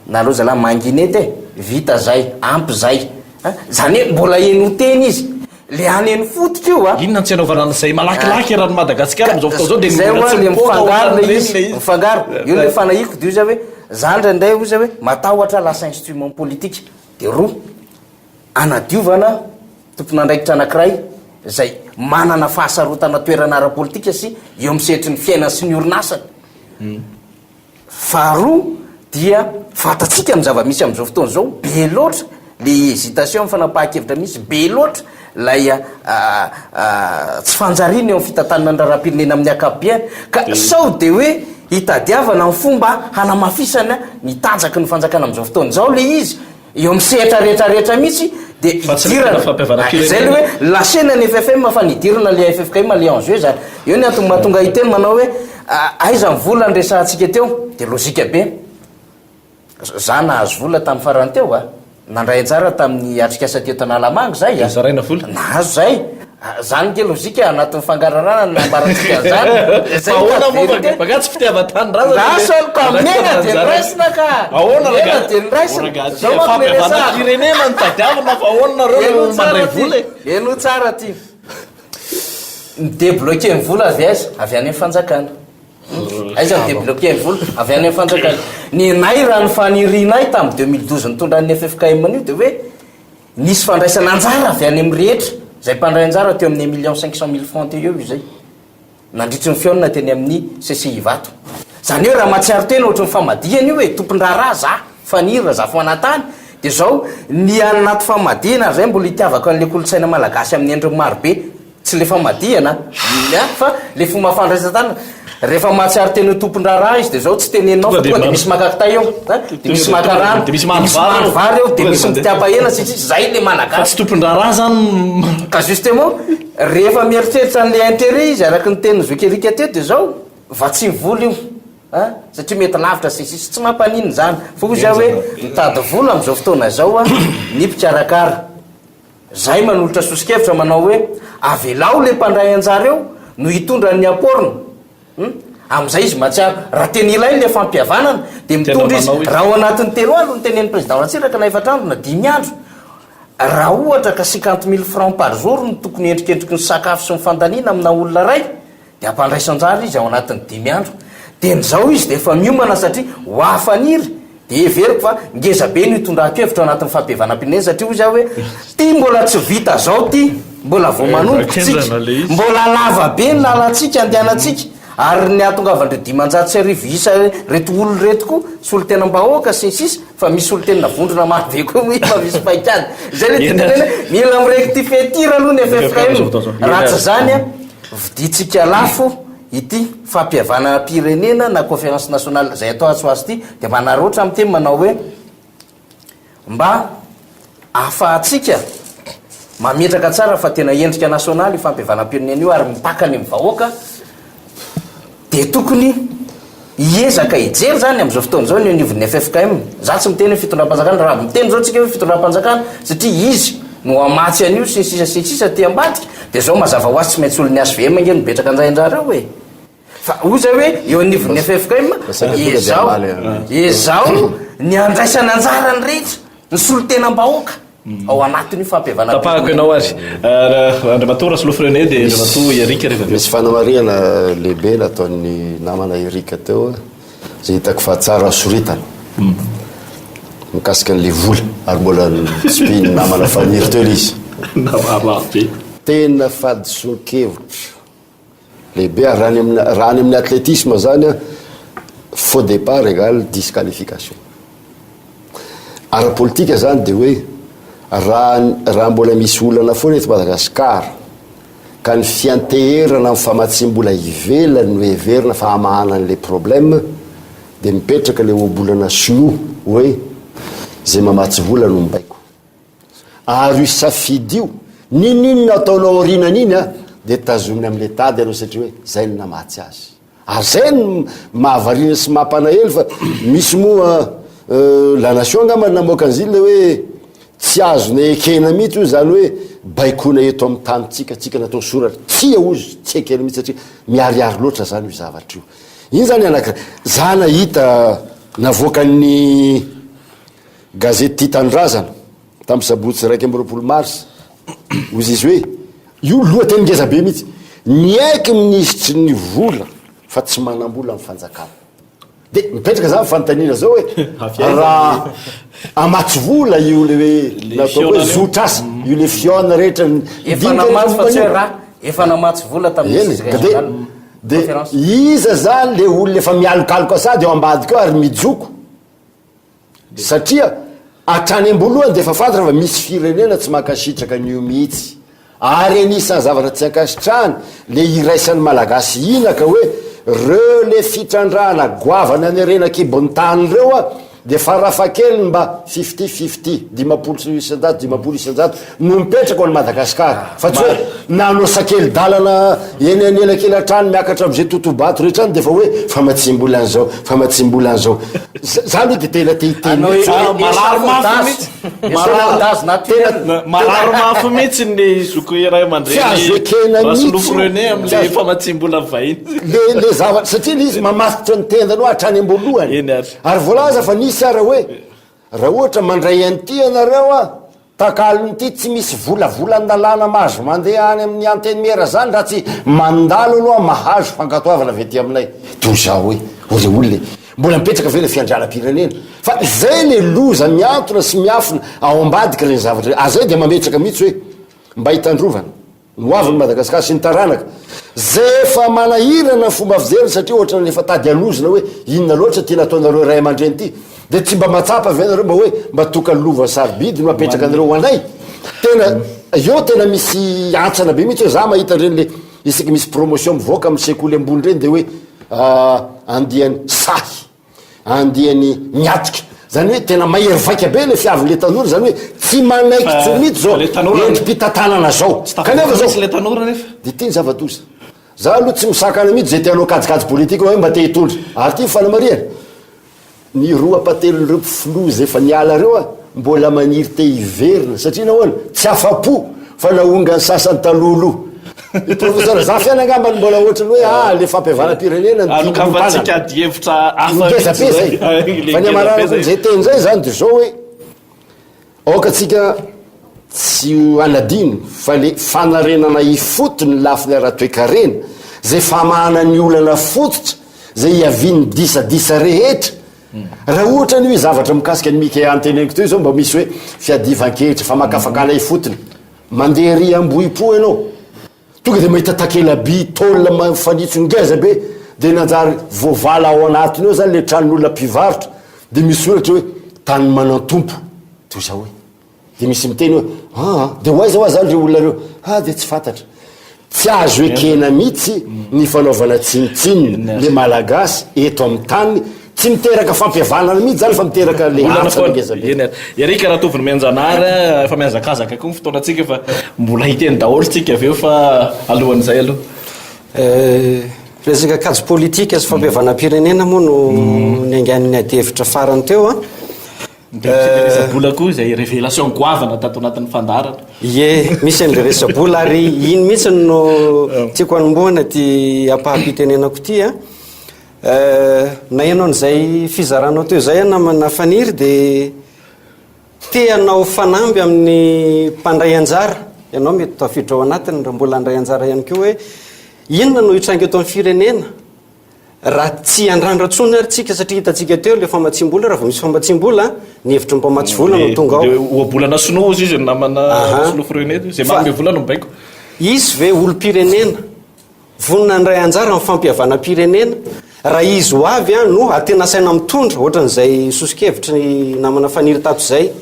Nareo zalahy mangina eto e! Vita zay, ampy zay. Hein? Zany hoe mbola heno teny izy. Le any amin'ny fototra io a! Inona no tsy anaovana an'izay malakilaky eran'i Madagasikara amin'izao fotoana izao dia Zay mbola hoa tsy le mipoaka mifangaro le ohatran'ireny izy, le izy. mifangaro. Io le fanahiako dia io zay hoe za indraindray hoy zay hoe matahotra lasa instrument politique. Dia roa, anadiovana tompon'andraikitra anankiray izay manana fahasarotana toerana ara-politika sy eo amin'ny sehatry ny fiainany sy ny orinasany. Faharoa dia fantatsika ny zava-misy amin'izao fotoana izao, be loatra le hésitation amin'ny fanapahan-kevitra misy, be loatra ilay tsy fanjariana eo amin'ny fitantanana ny raharaham-pirenena amin'ny ankapobeny, ka sao dia hoe hitadiavana ny fomba hanamafisana ny tanjaky ny fanjakana amin'izao fotoana izao le izy, Eo amin'ny sehatra rehetra rehetra mihitsy dia Fa tsy ilay idirana. tena fampihavanam-pirenena. Izay le hoe lâcher-na ny ffm fa nidirana le ffkm le enjeu zany. Eo ny antony mahatonga hiteny manao hoe aiza ny vola niresahantsika teo dia logique be. Za nahazo vola tamin'ny farany teo a. Nandray anjara tamin'ny atrikasa teto Analamanga zay a. Nozaraina vola. Nahazo zay. Zany nge logique anatin'ny fangararana no nambarantsika an'izany. Fa ahoana moa fa fa nga tsy fitiavan-tanindrazana le Lasa aloha ka mena dia noraisina ka. Ahoana Mena rangahy? dia noraisina. Rangahy ty Zao manko le resahako. fampihavanam-pirenena no tadiavina fa ahoana nareo Henoy no tsara mandray ty. vola e? Henoy tsara ty. Mi-debloquer ny vola avy aiza? Avy any amin'ny fanjakana. Aiza ny debloquer ny vola? Avy any amin'ny fanjakana. Ny anay raha ny fanirianay tamin'ny 2012 nitondran'ny ffkm an'io dia hoe Nisy fandraisana anjara avy any amin'ny rehetra, izay mpandray anjara teo amin'ny un million 500 mille francs teo eo izay, nandritry ny fihaonana teny amin'ny CCI Ivato. Izany hoe raha mahatsiaro tena ohatry ny famadihana io e, tompon-draharaha za, Faniry Razafimanantany, dia izao, ny anaty famadihana ary izay mbola itiavako an'ilay kolontsaina malagasy amin'ny endriny marobe, Tsy le famadihana an, fa le fomba fandraisan-tanana. Rehefa mahatsiaro tena ho tompon-draharaha izy dia zao tsy teneninao fa tonga dia misy maka kitay eo, dia misy maka rano, dia misy mahandro vary eo, dia misy mitiapa hena sy ny sisa, zay le malagasy. Fa tsy tompon-draharaha zany. Ka justement, rehefa mieritreritra an'le intérêt izy araka ny tenin'i Zoky Eric teo dia zao, vatsiany vola io an, satria mety lavitra sy ny sisa, tsy mampaninona izany. Fa hoy za hoe mitady vola amin'izao fotoana izao an, ny mpikarakara. Zahay manolotra soso-kevitra manao hoe avelao le mpandray anjara eo no hitondra ny apport-ny hum amin'izay izy mahatsiaro raha tena ilainy le fampihavanana dia mitondra izy raha ao anatin'ny telo andro no tenenin'ny président Ratsiraka na efatra andro na dimy andro raha ohatra ka 50 mille francs par jour no tokony endrikendriky ny sakafo sy ny fandaniana amina olona iray Dia ampandraiso anjara izy ao anatin'ny dimy andro. Dia amin'izao izy dia efa miomana satria ho afa-niry. Dia heveriko fa ngeza be no hitondrako hevitra ao anatin'ny fampihavanam-pirenena satria hoy izaho hoe ty mbola tsy vita zao ty, mbola vao manomboka tsika, mbola lava be ny lalantsika andehanantsika ary ny hahatongavan'ireo 1500 isa ireto olona ireto koa solontenam-bahoaka sy ny sisa fa misy solontenana vondrona maro be koa moa efa misy paikady. Izay ilay tiako tenenina hoe mila mi-rectifier tir aloha ny ffkm raha tsy izany an. Vidintsika lafo ity fampihavanam-pirenena na conférence nationale izay atao atsy ho atsy ity dia manaraotra miteny manao hoe mba ahafahantsika mametraka tsara fa tena endrika nasionaly io fampihavanam-pirenena io ary mipaka any amin'ny vahoaka dia tokony hiezaka hijery izany amin'izao fotoana izao ny eo anivon'ny ffkm. Za tsy miteny hoe fitondram-panjakana, raha miteny izao tsika hoe fitondram-panjakana satria izy. no hamatsy an'io sy ny sisa sy ny sisa aty ambadika, dia izao mazava ho azy tsy maintsy olon'ny HVM ange no betraka an'izay andrareo e! Fa hoy zay hoe eo anivon'ny ffkm, ezao, ezao ny handraisana anjara ny rehetra, ny solontenam-bahoaka ao anatin'io fampihavanam-pirenena. Tapahako ianao ary. Andriamatoa Rasolofo René dia Andriamatoa Eric rehefa avy eo. Misy fanamarihana lehibe nataon'ny namana Eric teo izay hitako fa tsara soritana mikasika an'ilay vola ary mbola notsipihin'ny namana Faniry teo ilay izy. Namarara be. Tena fahadisoan-kevitra. Lehibe ary raha any amin'ny raha any amin'ny athlétisme zany an, faux départ égale disqualification. Ara-politika zany dia hoe raha raha mbola misy olana foana eto Madagasikara ka ny fianteherana amin'ny famatsiam-bola ivelany no heverina fa hamahana an'ilay problème dia mipetraka ilay ohabolana sinoa hoe izay mamatsy vola no mibaiko. Ary io safidy io, n'inon'inona ataonao aorianan'iny an, dia tazominy amin'ilay tady ianao satria hoe zay no namatsy azy. Ary zay no mahavariana sy mampanahelo fa misy moa La Nation angamba no namoaka an'izay ilay hoe tsy azonay ekena mihitsy hoy izany hoe baikoina eto amin'ny tanintsika, tsika natao soratra. Tsia hozy, tsy ekena mihitsy satria miharihary loatra izany io zavatra io. Iny izany anankiray. Za nahita navoakan'ny Gazety Tia Tanindrazana, tamin'ny sabotsy 21 marsa, hoy izy hoe, io lohateny ngeza be mihitsy, niaiky ny minisitry ny vola fa tsy manam-bola ny fanjakana. Dia mipetraka izany fanontaniana izao hoe, raha hamatsy vola io le hoe natao hoe zotr'asa, io le fihaonana rehetra, Efa namatsy fa tsy hoe raha, efa namatsy vola tamin'ny Eny, ka dia, dia iza izany le olona efa mialokaloka sady ao ambadika ao ary mijoko? Satria hatrany am-boalohany dia efa fantatra fa misy firenena tsy mankasitraka an'io mihitsy. Ary anisan'ny zavatra tsy ankasitrahany le iraisan'ny Malagasy hina ka hoe reo le fitrandrahana goavana any harena an-kibon'ny tany reo a dia farafahakeliny mba fifty fifty, 50%, 50%, no mipetraka ao any Madagasikara. Fa tsy hoe nanao sakeli-dalana eny anelakelan-trano miakatra amin'izay totobato rehetra any dia efa hoe famatsiam-bola an'izao, famatsiam-bola an'izao. Za aloha dia tena te hiteny mihitsy hoe Marary mafy mihitsy. Marary mafy mihitsy ny zoky ray aman-dreny Tsy azo ekena mihitsy Rasolofo io. René Tsy amin'ilay azo- famatsiam-bola vahiny. Le le zavatra satria le izy mamatotra ny tendany hoe hatrany am-boalohany. Eny ary. Ary voalaza fa nisy ara hoe raha ohatra mandray an'ity ianareo a, Takalon'ity tsy misy volavolan-dalàna mahazo mandeha any amin'ny antenimiera zany raha tsy mandalo aloha mahazo fankatoavana avy aty aminay. Toy izao hoe, o ry olona e, mbola mipetraka ve ilay fiandrianam-pirenena? Fa izay le loza mihantona sy miafina ao ambadika ireny zavatra ireny. Ary izay dia mametraka mihitsy hoe mba hitandrovana. Ny ho avin'i Madagasikara sy ny taranaka. Zay efa manahirana ny fomba fijeriny satria ohatran'ny efa tady halozona hoe inona loatra ity nataonareo ray aman-dreny ity. Dia tsy mba mahatsapa ve nareo mba hoe mba tokany lova sarobidy no apetraka anareo ho anay? Tena eo tena misy hantsana be mihitsy hoe za mahita ireny le isaky misy promotion mivoaka amin'ny sekoly ambony ireny dia hoe andiany sahy. Andiany miatrika. Zany hoe tena mahery vaika be le fiavin'le tanora, zany hoe tsy manaiky tsony mihitsy zao endri-pitantanana zao. Kanefa zao, le tanora nefa. De ty ny zava-doza. Za aloha tsy misakana mihitsy zay te hanao kajikajy politika hoe mba te hitondra. Ary ty ny fanamarihana, ny roa ampatelon'ireo filoha zay efa niala reo a, mbola maniry te hiverina satria nahoana? Tsy afa-po fa nahongan'ny sasany talohaloha. I Professeur Zafy ihany angamba no mbola ohatran'ny hoe ah le fampihavanam-pirenena no tiany Anokafantsika adihevitra hafa Ngeza be zay. Fa ny amaranako an'izay teny izay zany dia zao hoe aoka tsika tsy hanadino fa le fanarenana ifotony lafiny ara-toekarena zay famahana ny olana fototra zay hiavian'ny disadisa rehetra Raha ohatra ny hoe zavatra mikasika an'i Mikea noteneniko teo izao mba misy hoe fiadivan-kevitra, famakafakana ifotony. Mandeha ery Ambohipo ianao, tonga dia mahita takela-by tôle mifanitso ngeza be, dia nanjary voavala ao anatiny ao izany ilay tranon'olona mpivarotra, dia misy soratra hoe tany manan-tompo. Toy izao hoe. Dia misy miteny hoe, aa, dia ho aiza hoa zany ireo olona ireo? Ah, dia tsy fantatra. Tsy azo ekena mihitsy ny fanaovana tsinontsinona le Malagasy eto amin'ny taniny. Tsy miteraka fampihavanana mihitsy zany fa miteraka le Olana hantsana foana. ngeza be. Eny ary. Eric Ratovonomenjanahary, efa mihazakazaka koa ny fotoanantsika fa mbola hiteny daholo tsika avy eo fa alohan'izay aloha. Resaka kajy politika sy fampihavanam-pirenena moa no niaingan'ny adihevitra farany teo an. Dia misy ilay resa-bola koa izay révélation goavana tato anatin'ny fandaharana. Ie, misy an'ilay resa-bola ary iny mihitsy no tiako hanombohana ity ampaham-pitenenako ity an. Naheno an'izay fizaranao teo izay aho namana Faniry dia te hanao fanamby amin'ny mpandray anjara, ianao mety tafiditra ao anatiny raha mbola handray anjara ihany koa hoe inona no hitranga eto amin'ny firenena Raha tsy hiandrandra intsony ary tsika satria hitantsika teo ilay famatsiam-bola, raha vao misy famatsiam-bola, ny hevitry ny mpamatsy vola no tonga ao. Dia ohabolana sinoa hozy izy ny namana Solofo René, izay manome vola no mibaiko. Hisy ve olom-pirenena vonona handray anjara amin'ny fampihavanam-pirenena raha izy ho avy no tena asaina mitondra, ohatran'izay soso-kevitry ny namana Faniry tato izay,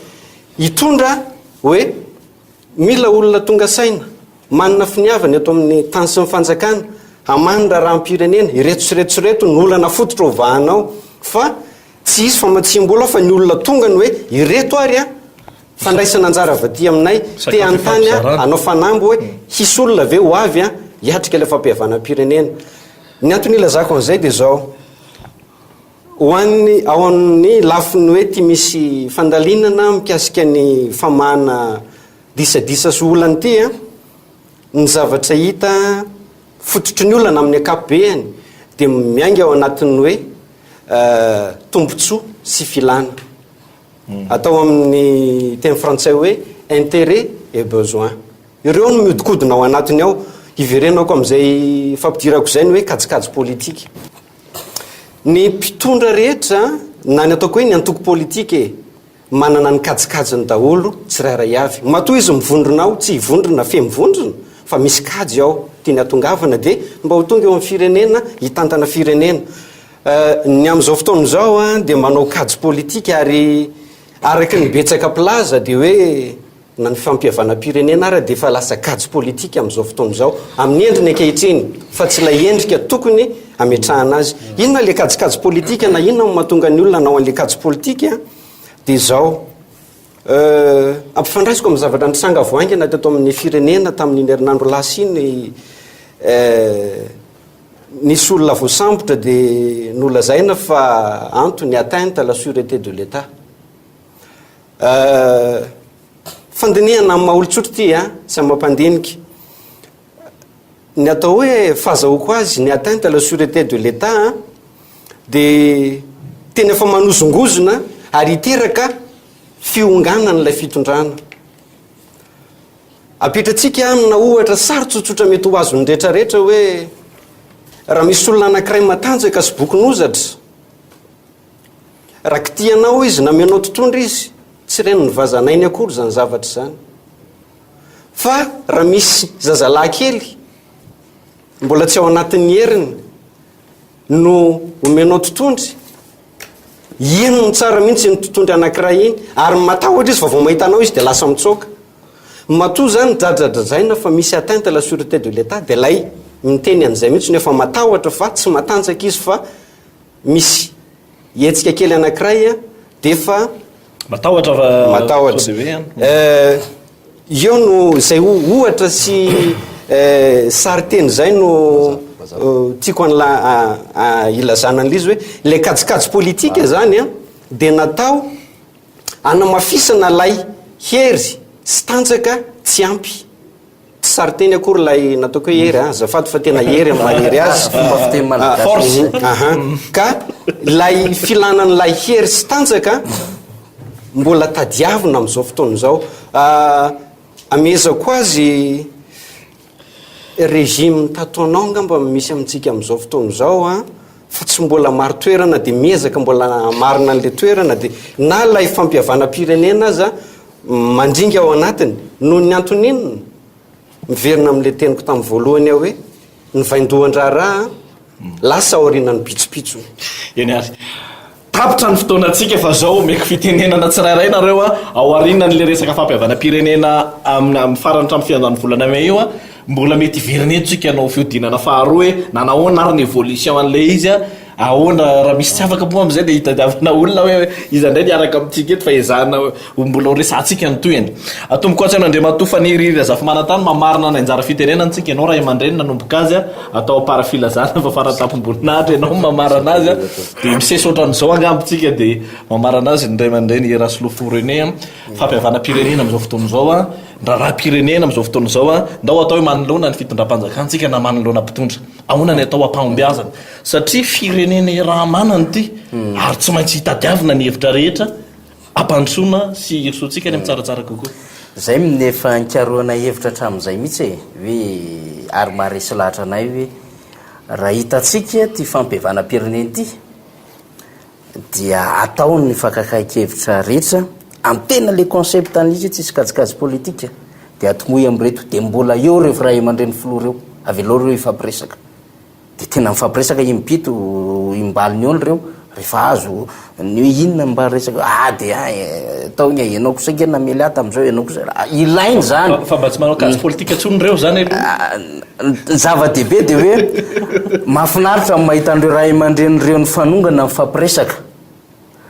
hitondra hoe Mila olona tonga saina, manana finiavana eto amin'ny tany sy ny fanjakana, hamaha ny raharaham-pirenena, ireto sy ireto sy ireto no olana fototra ho vahana ao, fa tsy hisy famatsiam-bola ao fa ny olona tonga no hoe ireto ary an, fandraisana anjara avy aty aminay, te hanontany aho, hanao fanamby hoe hisy olona ve ho avy an, hiatrika ilay fampihavanam-pirenena. Ny antony ilazako an'izay dia izao. Ho an'ny ao amin'ny lafiny hoe ity misy fandalinana mikasika ny famahana disadisa sy olana ity an, ny zavatra hita fototry ny olana amin'ny ankapobeany dia miainga ao anatin'ny hoe tombontsoa sy filana. Atao amin'ny teny frantsay hoe intérêt et besoin. Ireo no mihodinkodina ao anatiny ao. Hiverenako amin'izay fampidirako izay ny hoe kajikajy politika. Ny mpitondra rehetra na ny ataoko hoe ny antoko politika e, manana ny kajikajiny daholo tsirairay avy. Matoa izy mivondrona ao, tsy hivondrona fe mivondrona fa misy kajy ao tiany hatongavana dia mba ho tonga eo amin'ny firenena hitantana firenena. Ny amin'izao fotoana izao dia manao kajy politika ary araka ny betsaka mpilaza dia hoe Na ny fampihavanam-pirenena ara dia efa lasa kajy politika amin'izao fotoana izao, amin'ny endriny ankehitriny, fa tsy ilay endrika tokony hametrahana azy. Inona ilay kajikajy politika na inona no mahatonga ny olona hanao an'ilay kajy politika? Dia izao, ampifandraisiko amin'ny zavatra nitranga vao haingana teto amin'ny firenena tamin'iny herinandro lasa iny, nisy olona voasambotra dia nolazaina fa antony atteinte à la sûreté de l'Etat. Fandinihana amin'ny maha olon-tsotra ity an, tsy amin'ny maha mpandinika. Ny atao hoe fahazahoako azy ny atteinte à la sûreté de l'Etat an, dia tena efa manozongozona ary hiteraka fihonganan'ilay fitondrana. Apetratsika amina ohatra sary tsotsotra mety ho azon'ny rehetrarehetra hoe raha misy olona anankiray matanjaka sy bokon'ozatra, Raha kitihanao izy na amenao totondra izy, tsy ren'ny vazan'ainy akory izany zavatra izany. Fa raha misy zazalahy kely, mbola tsy ao anatin'ny heriny, no omenao totondry, henony tsara mihitsy iny totondry anankiray iny, ary matahotra izy fa vao mahita anao izy dia lasa mitsoaka. Matoa izany dradradradraina fa misy atteinte à la sûreté de l'Etat dia ilay miteny an'izay mihitsy no efa matahotra fa tsy matanjaka izy fa Misy hetsika kely anankiray dia efa Matahotra fa matahotra. sao dia hoe an. Eh, eo no izay ohatra sy eh, sarin-teny izay no eh, tiako an'la- a- a- ilazana an'ilay izy hoe ilay kajikajy politika izany an, dia natao hanamafisana ilay hery sy tanjaka tsy ampy. Tsy sarin-teny akory ilay nataoko hoe hery an, azafady fa tena hery amin'ny maha hery azy. Fomba fiteny malagasy. Force. Aha. Ka ilay filana an'ilay hery sy tanjaka mbola tadiavina amin'izao fotoana izao. Amehezako azy régime tâtonnant angamba no misy amintsika amin'izao fotoana izao an, fa tsy mbola marin-toerana dia miezaka mbola hamarina an'ilay toerana dia na ilay fampihavanam-pirenena aza Mandringa ao anatiny. Noho ny antony inona? Miverina amin'ilay teniko tamin'ny voalohany aho hoe, ny vaindohan-draharaha lasa aorianan'ny pitsopitsony. Eny ary. Tapitra ny fotoanantsika fa zao omeko fitenenana tsirairay nareo a, ao aorianan'ilay resaka fampihavanam-pirenena amin'ny amin'ny farany hatramin'ny fiandohan'ny volana mey io a, mbola mety hiverina eto tsika hanao fihodinana faharoa hoe nanahoana ary ny évolution an'ilay izy a. Ahoana raha misy tsy afaka moa amin'izay dia hitadiavana olona hoe iza indray ny hiaraka amintsika eto fa ezahana ho mbola ho resahantsika ny tohiny. Atomboko antsaina Andriamatoa Faniry Razafimanantany mamarina ny anjara fitenenana antsika ianao ray aman-dreny nanomboka azy atao am-parafilazana fa faratampom-boninahitra ianao no mamarana azy dia misesy ohatran'izao angamba tsika dia mamarana azy ny ray aman-dreny Rasolofo René fampihavanam-pirenena amin'izao fotoana izao ny raharaham-pirenena amin'izao fotoana izao ndao atao hoe manoloana ny fitondram-panjakantsika na manoloana mpitondra Ahoana ny atao hampahombiazana? Satria firenena iaraha-manana ity ary tsy maintsy hitadiavina ny hevitra rehetra hampandrosoana sy hirosoantsika any amin'ny tsaratsara kokoa. Zay no efa nikarohana hevitra hatramin'izay mihitsy e, hoe ary maharesy lahatra anay hoe raha hitantsika ity fampihavanam-pirenena ity, dia atao ny fakakain-kevitra rehetra amin'ny tena le concept an'izy tsisy kajikajy politika dia atomoy amin'ireto dia mbola eo ireo ray aman-dreny filoha ireo avelao ireo hifampiresaka dia tena mifampiresaka impito imbalony eo ireo rehefa azo ny hoe inona mba resaka ah dia ah, atao ny ianao kosa ange namely ahy tamin'izao ianao kosa ilaina izany fa mba tsy manao kajy politika intsony ireo izany aloha Ny zava-dehibe dia hoe mahafinaritra ny mahita an'ireo ray aman-dreny ireo nifanongana mifampiresaka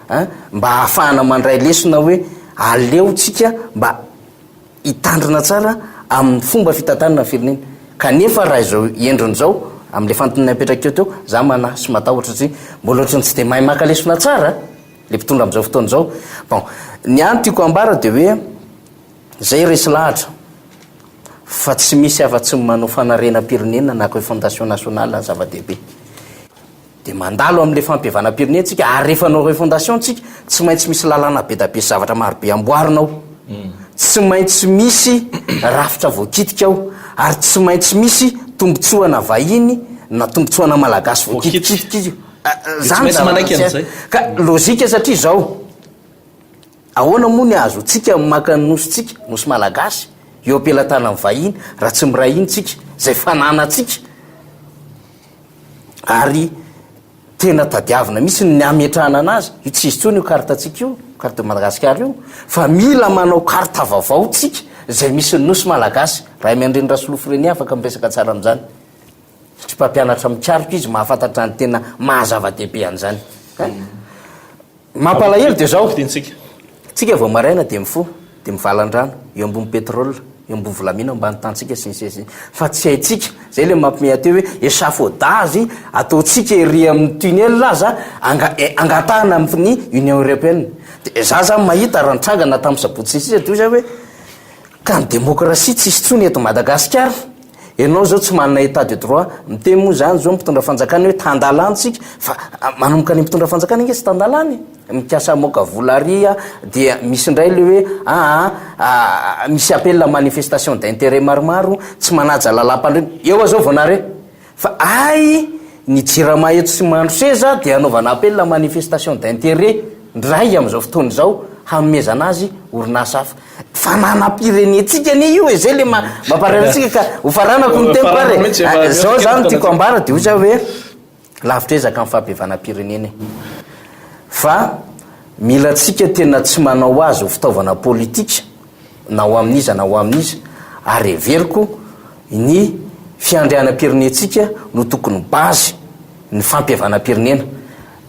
an, mba hahafahana mandray lesona hoe aleontsika mba hitandrina tsara amin'ny fomba fitantanana ny firenena. Kanefa raha izao endriny izao, amin'ilay fanontaniana napetraka teo, za manahy sy matahotra satria mbola ohatran'ny tsy dia mahay maka lesona tsara ilay mpitondra amin'izao fotoana izao. Bon, ny ahy ny tiako ambara dia hoe izay resy lahatra. fa tsy misy afa-tsy ny manao fanarenam-pirenena na refondation nationale ny zava-dehibe. Dia mandalo amin'ilay fampihavanam-pirenena tsika, ary rehefa hanao refondation tsika, tsy maintsy misy lalàna be da be sy zavatra maro be amboarina ao. Tsy maintsy misy rafitra voakitika ao, ary tsy maintsy misy tombotsoana vahiny na tombotsoana malagasy voakitikitika io. Dia tsy maintsy manaiky an'izay. Ka lojika satria izao. Ahoana moa ny ahazoantsika maka ny nosintsika, nosy malagasy, eo am-pelatanan'ny vahiny raha tsy miray hina tsika, izay fananantsika ary tena tadiavina mihitsy ny hametrahana anazy, io tsy izy intsony io carte-ntsika io, carte de Madagascar io, fa mila manao carte vaovao tsika izay misy ny nosy malagasy, Ray aman-dreny Rasolofo René afaka miresaka tsara amin'izany, satria mpampianatra mikaroka izy mahafantatra ny tena maha zava-dehibe an'izany. Mampalahelo dia zao, tsika vao maraina dia mifoha, dia mivalan-drano, eo ambony pétrole, eo ambony volamena ambany tantsika sy ny sisa sy ny fa tsy haintsika, zay le mampime ahy teo hoe échafaudage ataontsika ery amin'ny tunnel aza anga- angatahana amin'ny Union Européenne. Dia za zany mahita raha nitranga na tamin'ny sabotsy sy ny sisa dia hoy za hoe ka ny démocratie tsisy intsony eto Madagasikara. Ianao zao tsy manana état de droit, miteny moa zany zao ny mpitondra fanjakana hoe tan-dalàna tsika, fa manomboka any mpitondra fanjakana ange tsy tan-dalàna e, mikasa hamoaka vola ary dia misy indray le hoe aa misy appel à manifestation d'intérêt maromaro, tsy manaja lalàmpanorenana, eo aho zao vao nahare fa hay ny jirama eto sy Mandroseza dia anaovana appel à manifestation d'intérêt ndray amin'izao fotoana izao hanomezana azy orinasa hafa. Fananam-pirenentsika anie io e, zay le mampalahelo antsika ka ho faranako ny teniko ary e. Zao zany no tiako ambara de hoy za hoe lavitra ezaka ny fampihavanam-pirenena e. Fa mila antsika tena tsy manao azy ho fitaovana politika na ho amin'iza na ho amin'iza ary heveriko ny fiandrianam-pirenentsika no tokony base ny fampihavanam-pirenena.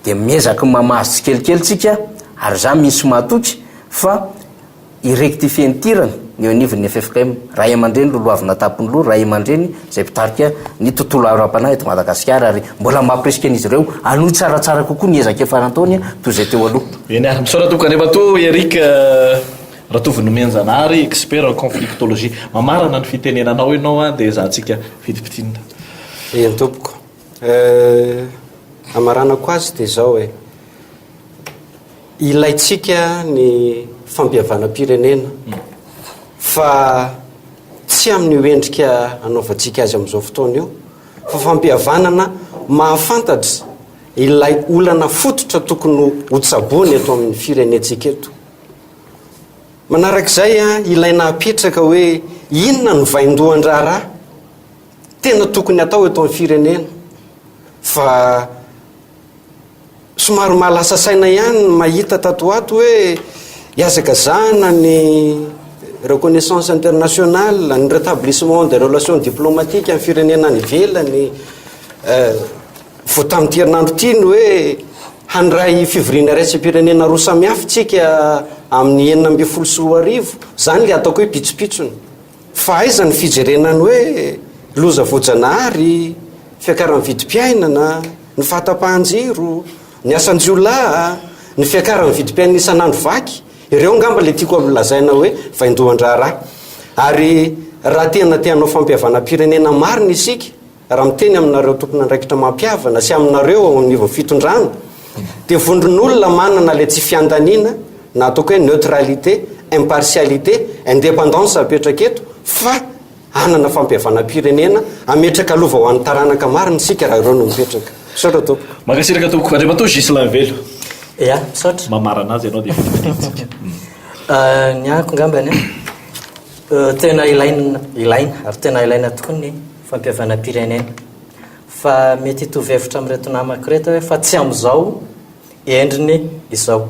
Dia miezaka mamaha tsikelikely tsika ary za misy matoky fa hi-rectifier ny tirany ny eo anivon'ny ffkm. Ray aman-dreny lolohavina tampony loha, ray aman-dreny izay mpitarika ny tontolo ara-panahy eto Madagasikara ary mbola mampirisika an'izy ireo hanohy tsaratsara kokoa ny ezaka efa nataony toy izay teo aloha. Eny ary, misaotra tompoko Andriamatoa Eric Ratovonomianjanahary, expert en conflictologie. Mamarana ny fitenenanao ianao dia ezahantsika fidimpitinina. Eny tompoko. Eh, hamaranako azy dia izao e. Ilaintsika ny fampihavanam-pirenena fa tsy amin'io endrika anaovantsika azy amin'izao fotoana io fa fampihavanana mahafantatra ilay olana fototra tokony hotsaboina eto amin'ny firenentsika eto. Manarak'izay, ilaina apetraka hoe inona no vaindohan-draharaha tena tokony atao eto amin'ny firenena fa somary mahalasa saina ihany ny mahita tato ho ato hoe ihazakazahana ny reconnaissance internationale, ny rétablissement des relations diplomatiques amin'ny firenena any ivelany. Vao tamin'ity herinandro ity ny hoe handray fivoriana iraisam-pirenena roa samihafa isika amin'ny 2016, izany ilay ataoko hoe pitsopitsony. Fa aiza ny fijerena ny hoe loza voajanahary, fiakaran'ny vidim-piainana, ny fahatapahan-jiro, ny asan-jiolahy, ny fiakaran'ny vidim-piainana isan'andro vaky. Ireo angamba ilay tiako lazaina hoe vaindohan-draharaha. Ary raha tena te hanao fampihavanam-pirenena marina isika, Raha miteny aminareo tompon'andraikitra mampihavana sy aminareo ao anivon'ny fitondrana dia vondron'olona manana ilay tsy fiandaniana na ataoko hoe neutralité, impartialité, indépendance apetraka eto fa hanana fampihavanam-pirenena hametraka lova ho an'ny taranaka marina isika raha ireo no mipetraka. Misaotra tompoko. Mankasitraka tompoko. Andriamatoa Ghislain Velo. Ya, misaotra. Mamarana azy ianao dia vita tenintsika. Ny ahako angambany an. Tena ilaina, ilaina ary tena ilaina tokoa ny fampihavanam-pirenena. Fa mety hitovy hevitra amin'ireto namako ireto aho hoe fa tsy amin'izao endriny izao.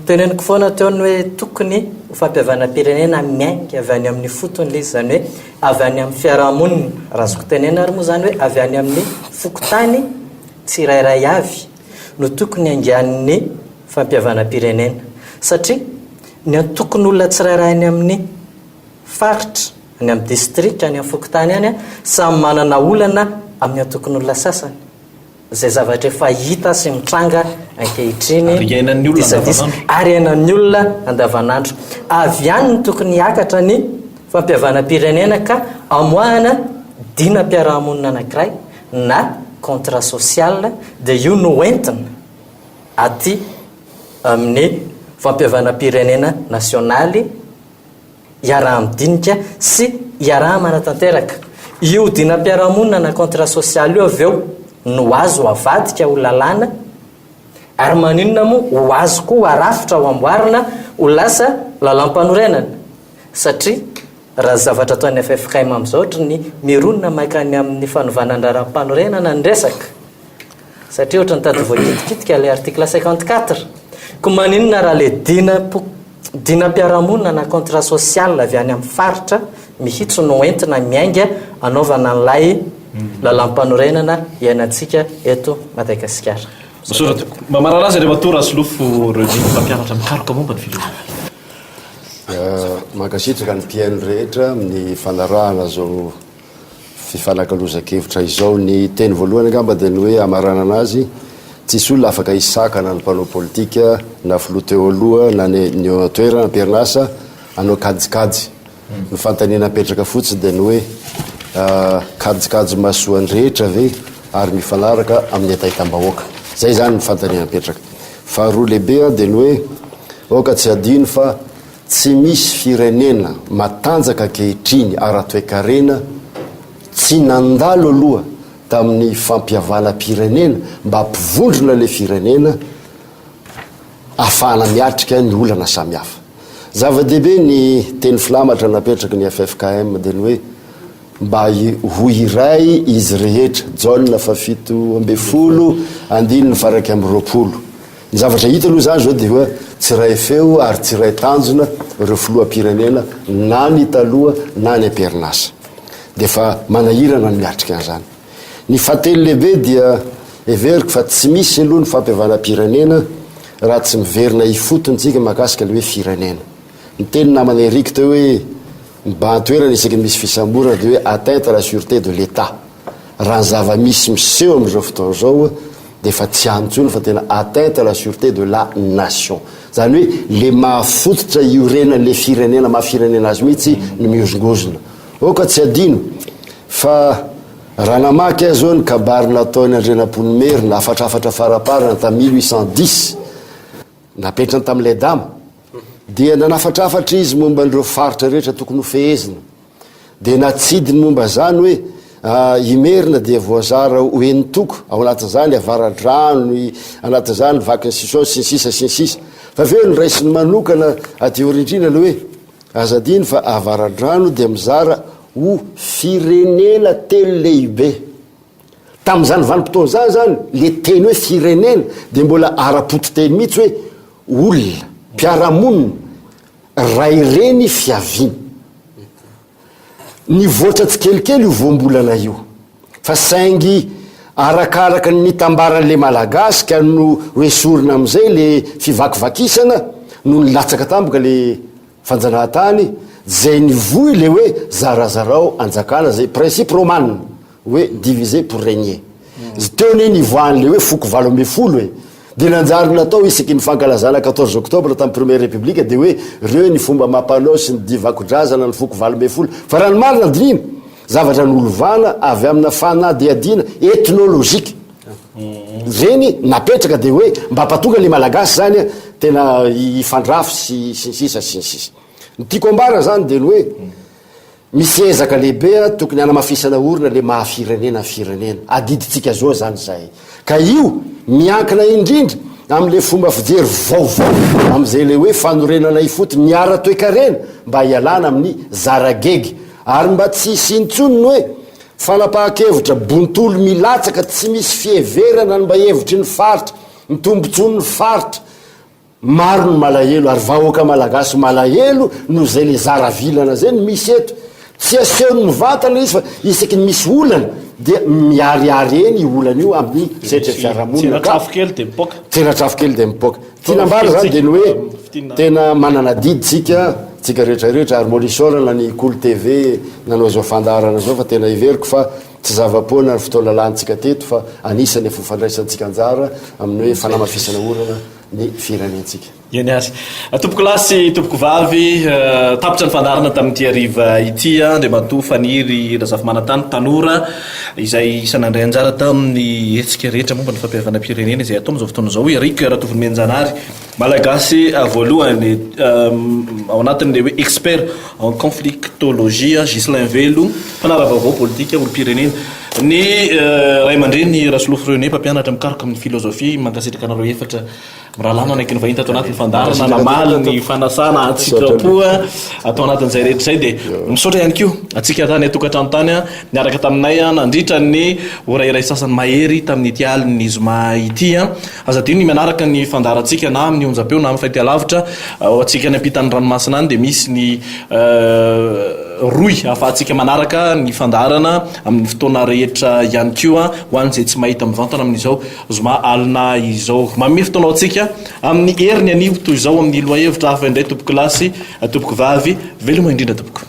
Teneniko foana teo ny hoe tokony ho fampihavanam-pirenena miainga avy any amin'ny fotony ilay izy, izany hoe avy any amin'ny fiarahamonina. Raha azoko tenenina ary moa izany hoe avy any amin'ny fokontany tsirairay avy no tokony haingan'ny fampihavanam-pirenena. Satria Ny antokon'olona tsirairay any amin'ny faritra, any amin'ny distrika, any amin'ny fokontany any, samy manana olana amin'ny antokon'olona sasany. Izay zavatra efa hita sy mitranga ankehitriny. Ary iainan'ny olona andavanandro. Ary iainan'ny olona andavanandro. Avy any no tokony hiakatra ny fampihavanam-pirenena ka amoahana dinam-piarahamonina anankiray na contrat social dia io no entina aty amin'ny fampihavanam-pirenena nasionaly iaraha-midinika sy iaraha-manatanteraka. Io dinam-piarahamonina na contrat social io avy eo no azo avadika ho lalàna ary maninona moa ho azo koa arafitra ho amboarina ho lasa lalàmpanorenana satria raha ny zavatra ataon'ny ffkm amin'izao ohatry ny mirona mankany amin'ny fanovana ny raharaham-panorenana ny resaka. Satria ohatran'ny tady voakitikitika ilay article 54. Koa maninona raha ilay dina dinam-piarahamonina na contrat social avy any amin'ny faritra mihitsy no entina miainga anaovana an'ilay lalàmpanorenana iainantsika eto Madagasikara. Misaotra tompoko. Mamarana azy Andriamatoa Rasolofo René, mpampianatra mikaroka momba ny filozofia. Mankasitraka ny mpihaino rehetra amin'ny fanarahana izao fifanakalozan-kevitra izao. Ny teny voalohany angamba dia ny hoe hamaranana azy, tsisy olona afaka hisakana ny mpanao politika na filoha teo aloha na ny ny eo an-toerana am-perinasa hanao kajikajy. Ny fanontaniana apetraka fotsiny dia ny hoe kajikajy mahasoa ny rehetra ve ary mifanaraka amin'ny hetahetam-bahoaka? Izay izany ny fanontaniana apetraka. Faharoa lehibe dia ny hoe aoka tsy hadino fa Tsy misy firenena matanjaka ankehitriny ara-toekarena tsy nandalo aloha tamin'ny fampihavanam-pirenena mba hampivondrona ilay firenena ahafahana miatrika ny olana samihafa. Zava-dehibe ny teny filamatra napetraky ny ffkm dia ny hoe mba ho iray izy rehetra, Jaona fahafito ambinifolo andininy faha-21. Ny zavatra hita aloha izany izao dia hoe tsy iray feo ary tsy iray tanjona ireo filoham-pirenena na ny taloha na ny am-perinasa. Dia efa manahirana ny miatrika an'izany. Ny fahatelo lehibe dia heveriko fa tsy misy aloha ny fampihavanam-pirenena raha tsy miverina ifotony tsika mahakasika ilay hoe firenena. Niteny namana Eric teo hoe mibahan-toerana isaky ny misy fisamborana dia hoe atteinte à la sûreté de l'Etat. Raha ny zava-misy miseho amin'izao fotoana izao dia efa tsy any intsony fa tena atteinte à la sûreté de la nation. Izany hoe le maha fototra iorenan'le firenena, maha firenena azy mihitsy no mihozongozona. Aoka tsy hadino fa raha namaky aho izao ny kabary nataon'i Andrianampoinimerina, hafatrafatra faraparany tamin'ny 1810, Napetrany tamin'ilay dama. Dia nanafatrafatra izy momba an'ireo faritra rehetra tokony hofehezina. Dia natsidiny momba izany hoe Imerina dia voazara ho enin-toko, ao anatin'izany Avaradrano, anatin'izany Vakin'i Sison, sy ny sisa sy ny sisa. Fa avy eo noraisiny manokana aty aoriana indrindra ilay hoe, aza adino fa Avaradrano dia mizara ho firenena telo lehibe. Tamin'izany vanim-potoana izany izany, le teny hoe firenena dia mbola ara-pototeny mihitsy hoe olona, mpiara-monina, ray reny fiaviana. Nivoatra tsikelikely io voambolana io, fa saingy. Arakaraka ny nitambaran'le Malagasy ka no hoesorina amin'izay le fivakivakisana no nilatsaka tampoka le fanjanahantany zay nivoy le hoe zarazarao anjakana zay principe romane hoe diviser pour régner. Teo anie nivoahan'le hoe foko 18 e. Dia nanjary natao isaky ny fankalazana 14 octobre tamin'ny première république dia hoe reo ny fomba amam-panao sy ny dihy vakodrazana ny foko 18 fa raha ny marina dinihina Zavatra nolovana avy amina fanadihadiana ethnologique ireny napetraka dia hoe mba hampatonga le Malagasy zany tena hifandrafy sy sy ny sisa sy ny sisa. Ny tiako ambara zany dia ny hoe misy ezaka lehibe tokony hanamafisana orina le maha firenena ny firenena. Adidintsika zoa zany zay. Ka io miankina indrindra amin'le fomba fijery vaovao amin'izay le hoe fanorenana ifotony ny ara-toekarena mba hialana amin'ny zara-gegy Ary mba tsy hisy intsony ny hoe fanapahan-kevitra bontolo milatsaka tsy misy fiheverana ny mba hevitry ny faritra, ny tombotsoan'ny faritra. Maro ny malahelo ary vahoaka malagasy malahelo noho izay le zara vilana zay no misy eto. Tsy asehony mivantana izy fa isaky ny misy olana dia miharihary eny io olana io amin'ny sehatry ny fiarahamonina ka. Tsenatrafo kely dia mipoaka. Tsenatrafo kely dia mipoaka. Tiana ambara zany dia ny hoe tena manana adidy tsika, tsika rehetra rehetra ary mbola isaorana ny Kolo TV nanao izao fandaharana izao fa tena heveriko fa tsy zava-poana ny fotoana lanintsika teto fa anisany efa ho fandraisantsika anjara amin'ny hoe fanamafisana orana ny firenentsika. Eny ary. Tompokolahy sy tompokovavy, tapitra ny fandaharana tamin'ity hariva ity. Andriamatoa Faniry Razafimanantany, tanora izay isan'ny nandray anjara tamin'ny hetsika rehetra momba ny fampihavanam-pirenena izay atao amin'izao fotoana izao. Eric Ratovonomenjanahary, Malagasy voalohany ao anatin'ilay hoe expert en conflictologie, Ghislain Velo, mpanara-baovao politika, olom-pirenena. Ny ray aman-dreny Rasolofo René, mpampianatra mikaroka amin'ny filozofia. Mankasitraka anareo efatra. Mirahalahy nanaiky ny vahiny tato anatin'ny fandaharana namaly ny fanasana an-tsitrapo atao anatin'izay rehetra izay dia misaotra ihany koa antsika tany an-tokantrano tany niaraka taminay nandritra ny ora iray sasany mahery tamin'ity alin'ny zoma ity. Aza adino ny manaraka ny fandaharantsika na amin'ny onjam-peo na amin'ny fahitalavitra. Ho antsika any ampitan'ny ranomasina any dia misy ny rohy ahafahantsika manaraka ny fandaharana amin'ny fotoana rehetra ihany koa ho an'izay tsy mahita mivantana amin'izao Zoma alina izao. Manome fotoana ho antsika amin'ny heriny anio toy izao amin'ny lohahevitra hafa indray tompoko lahy sy tompoko vavy. Veloma indrindra tompoko.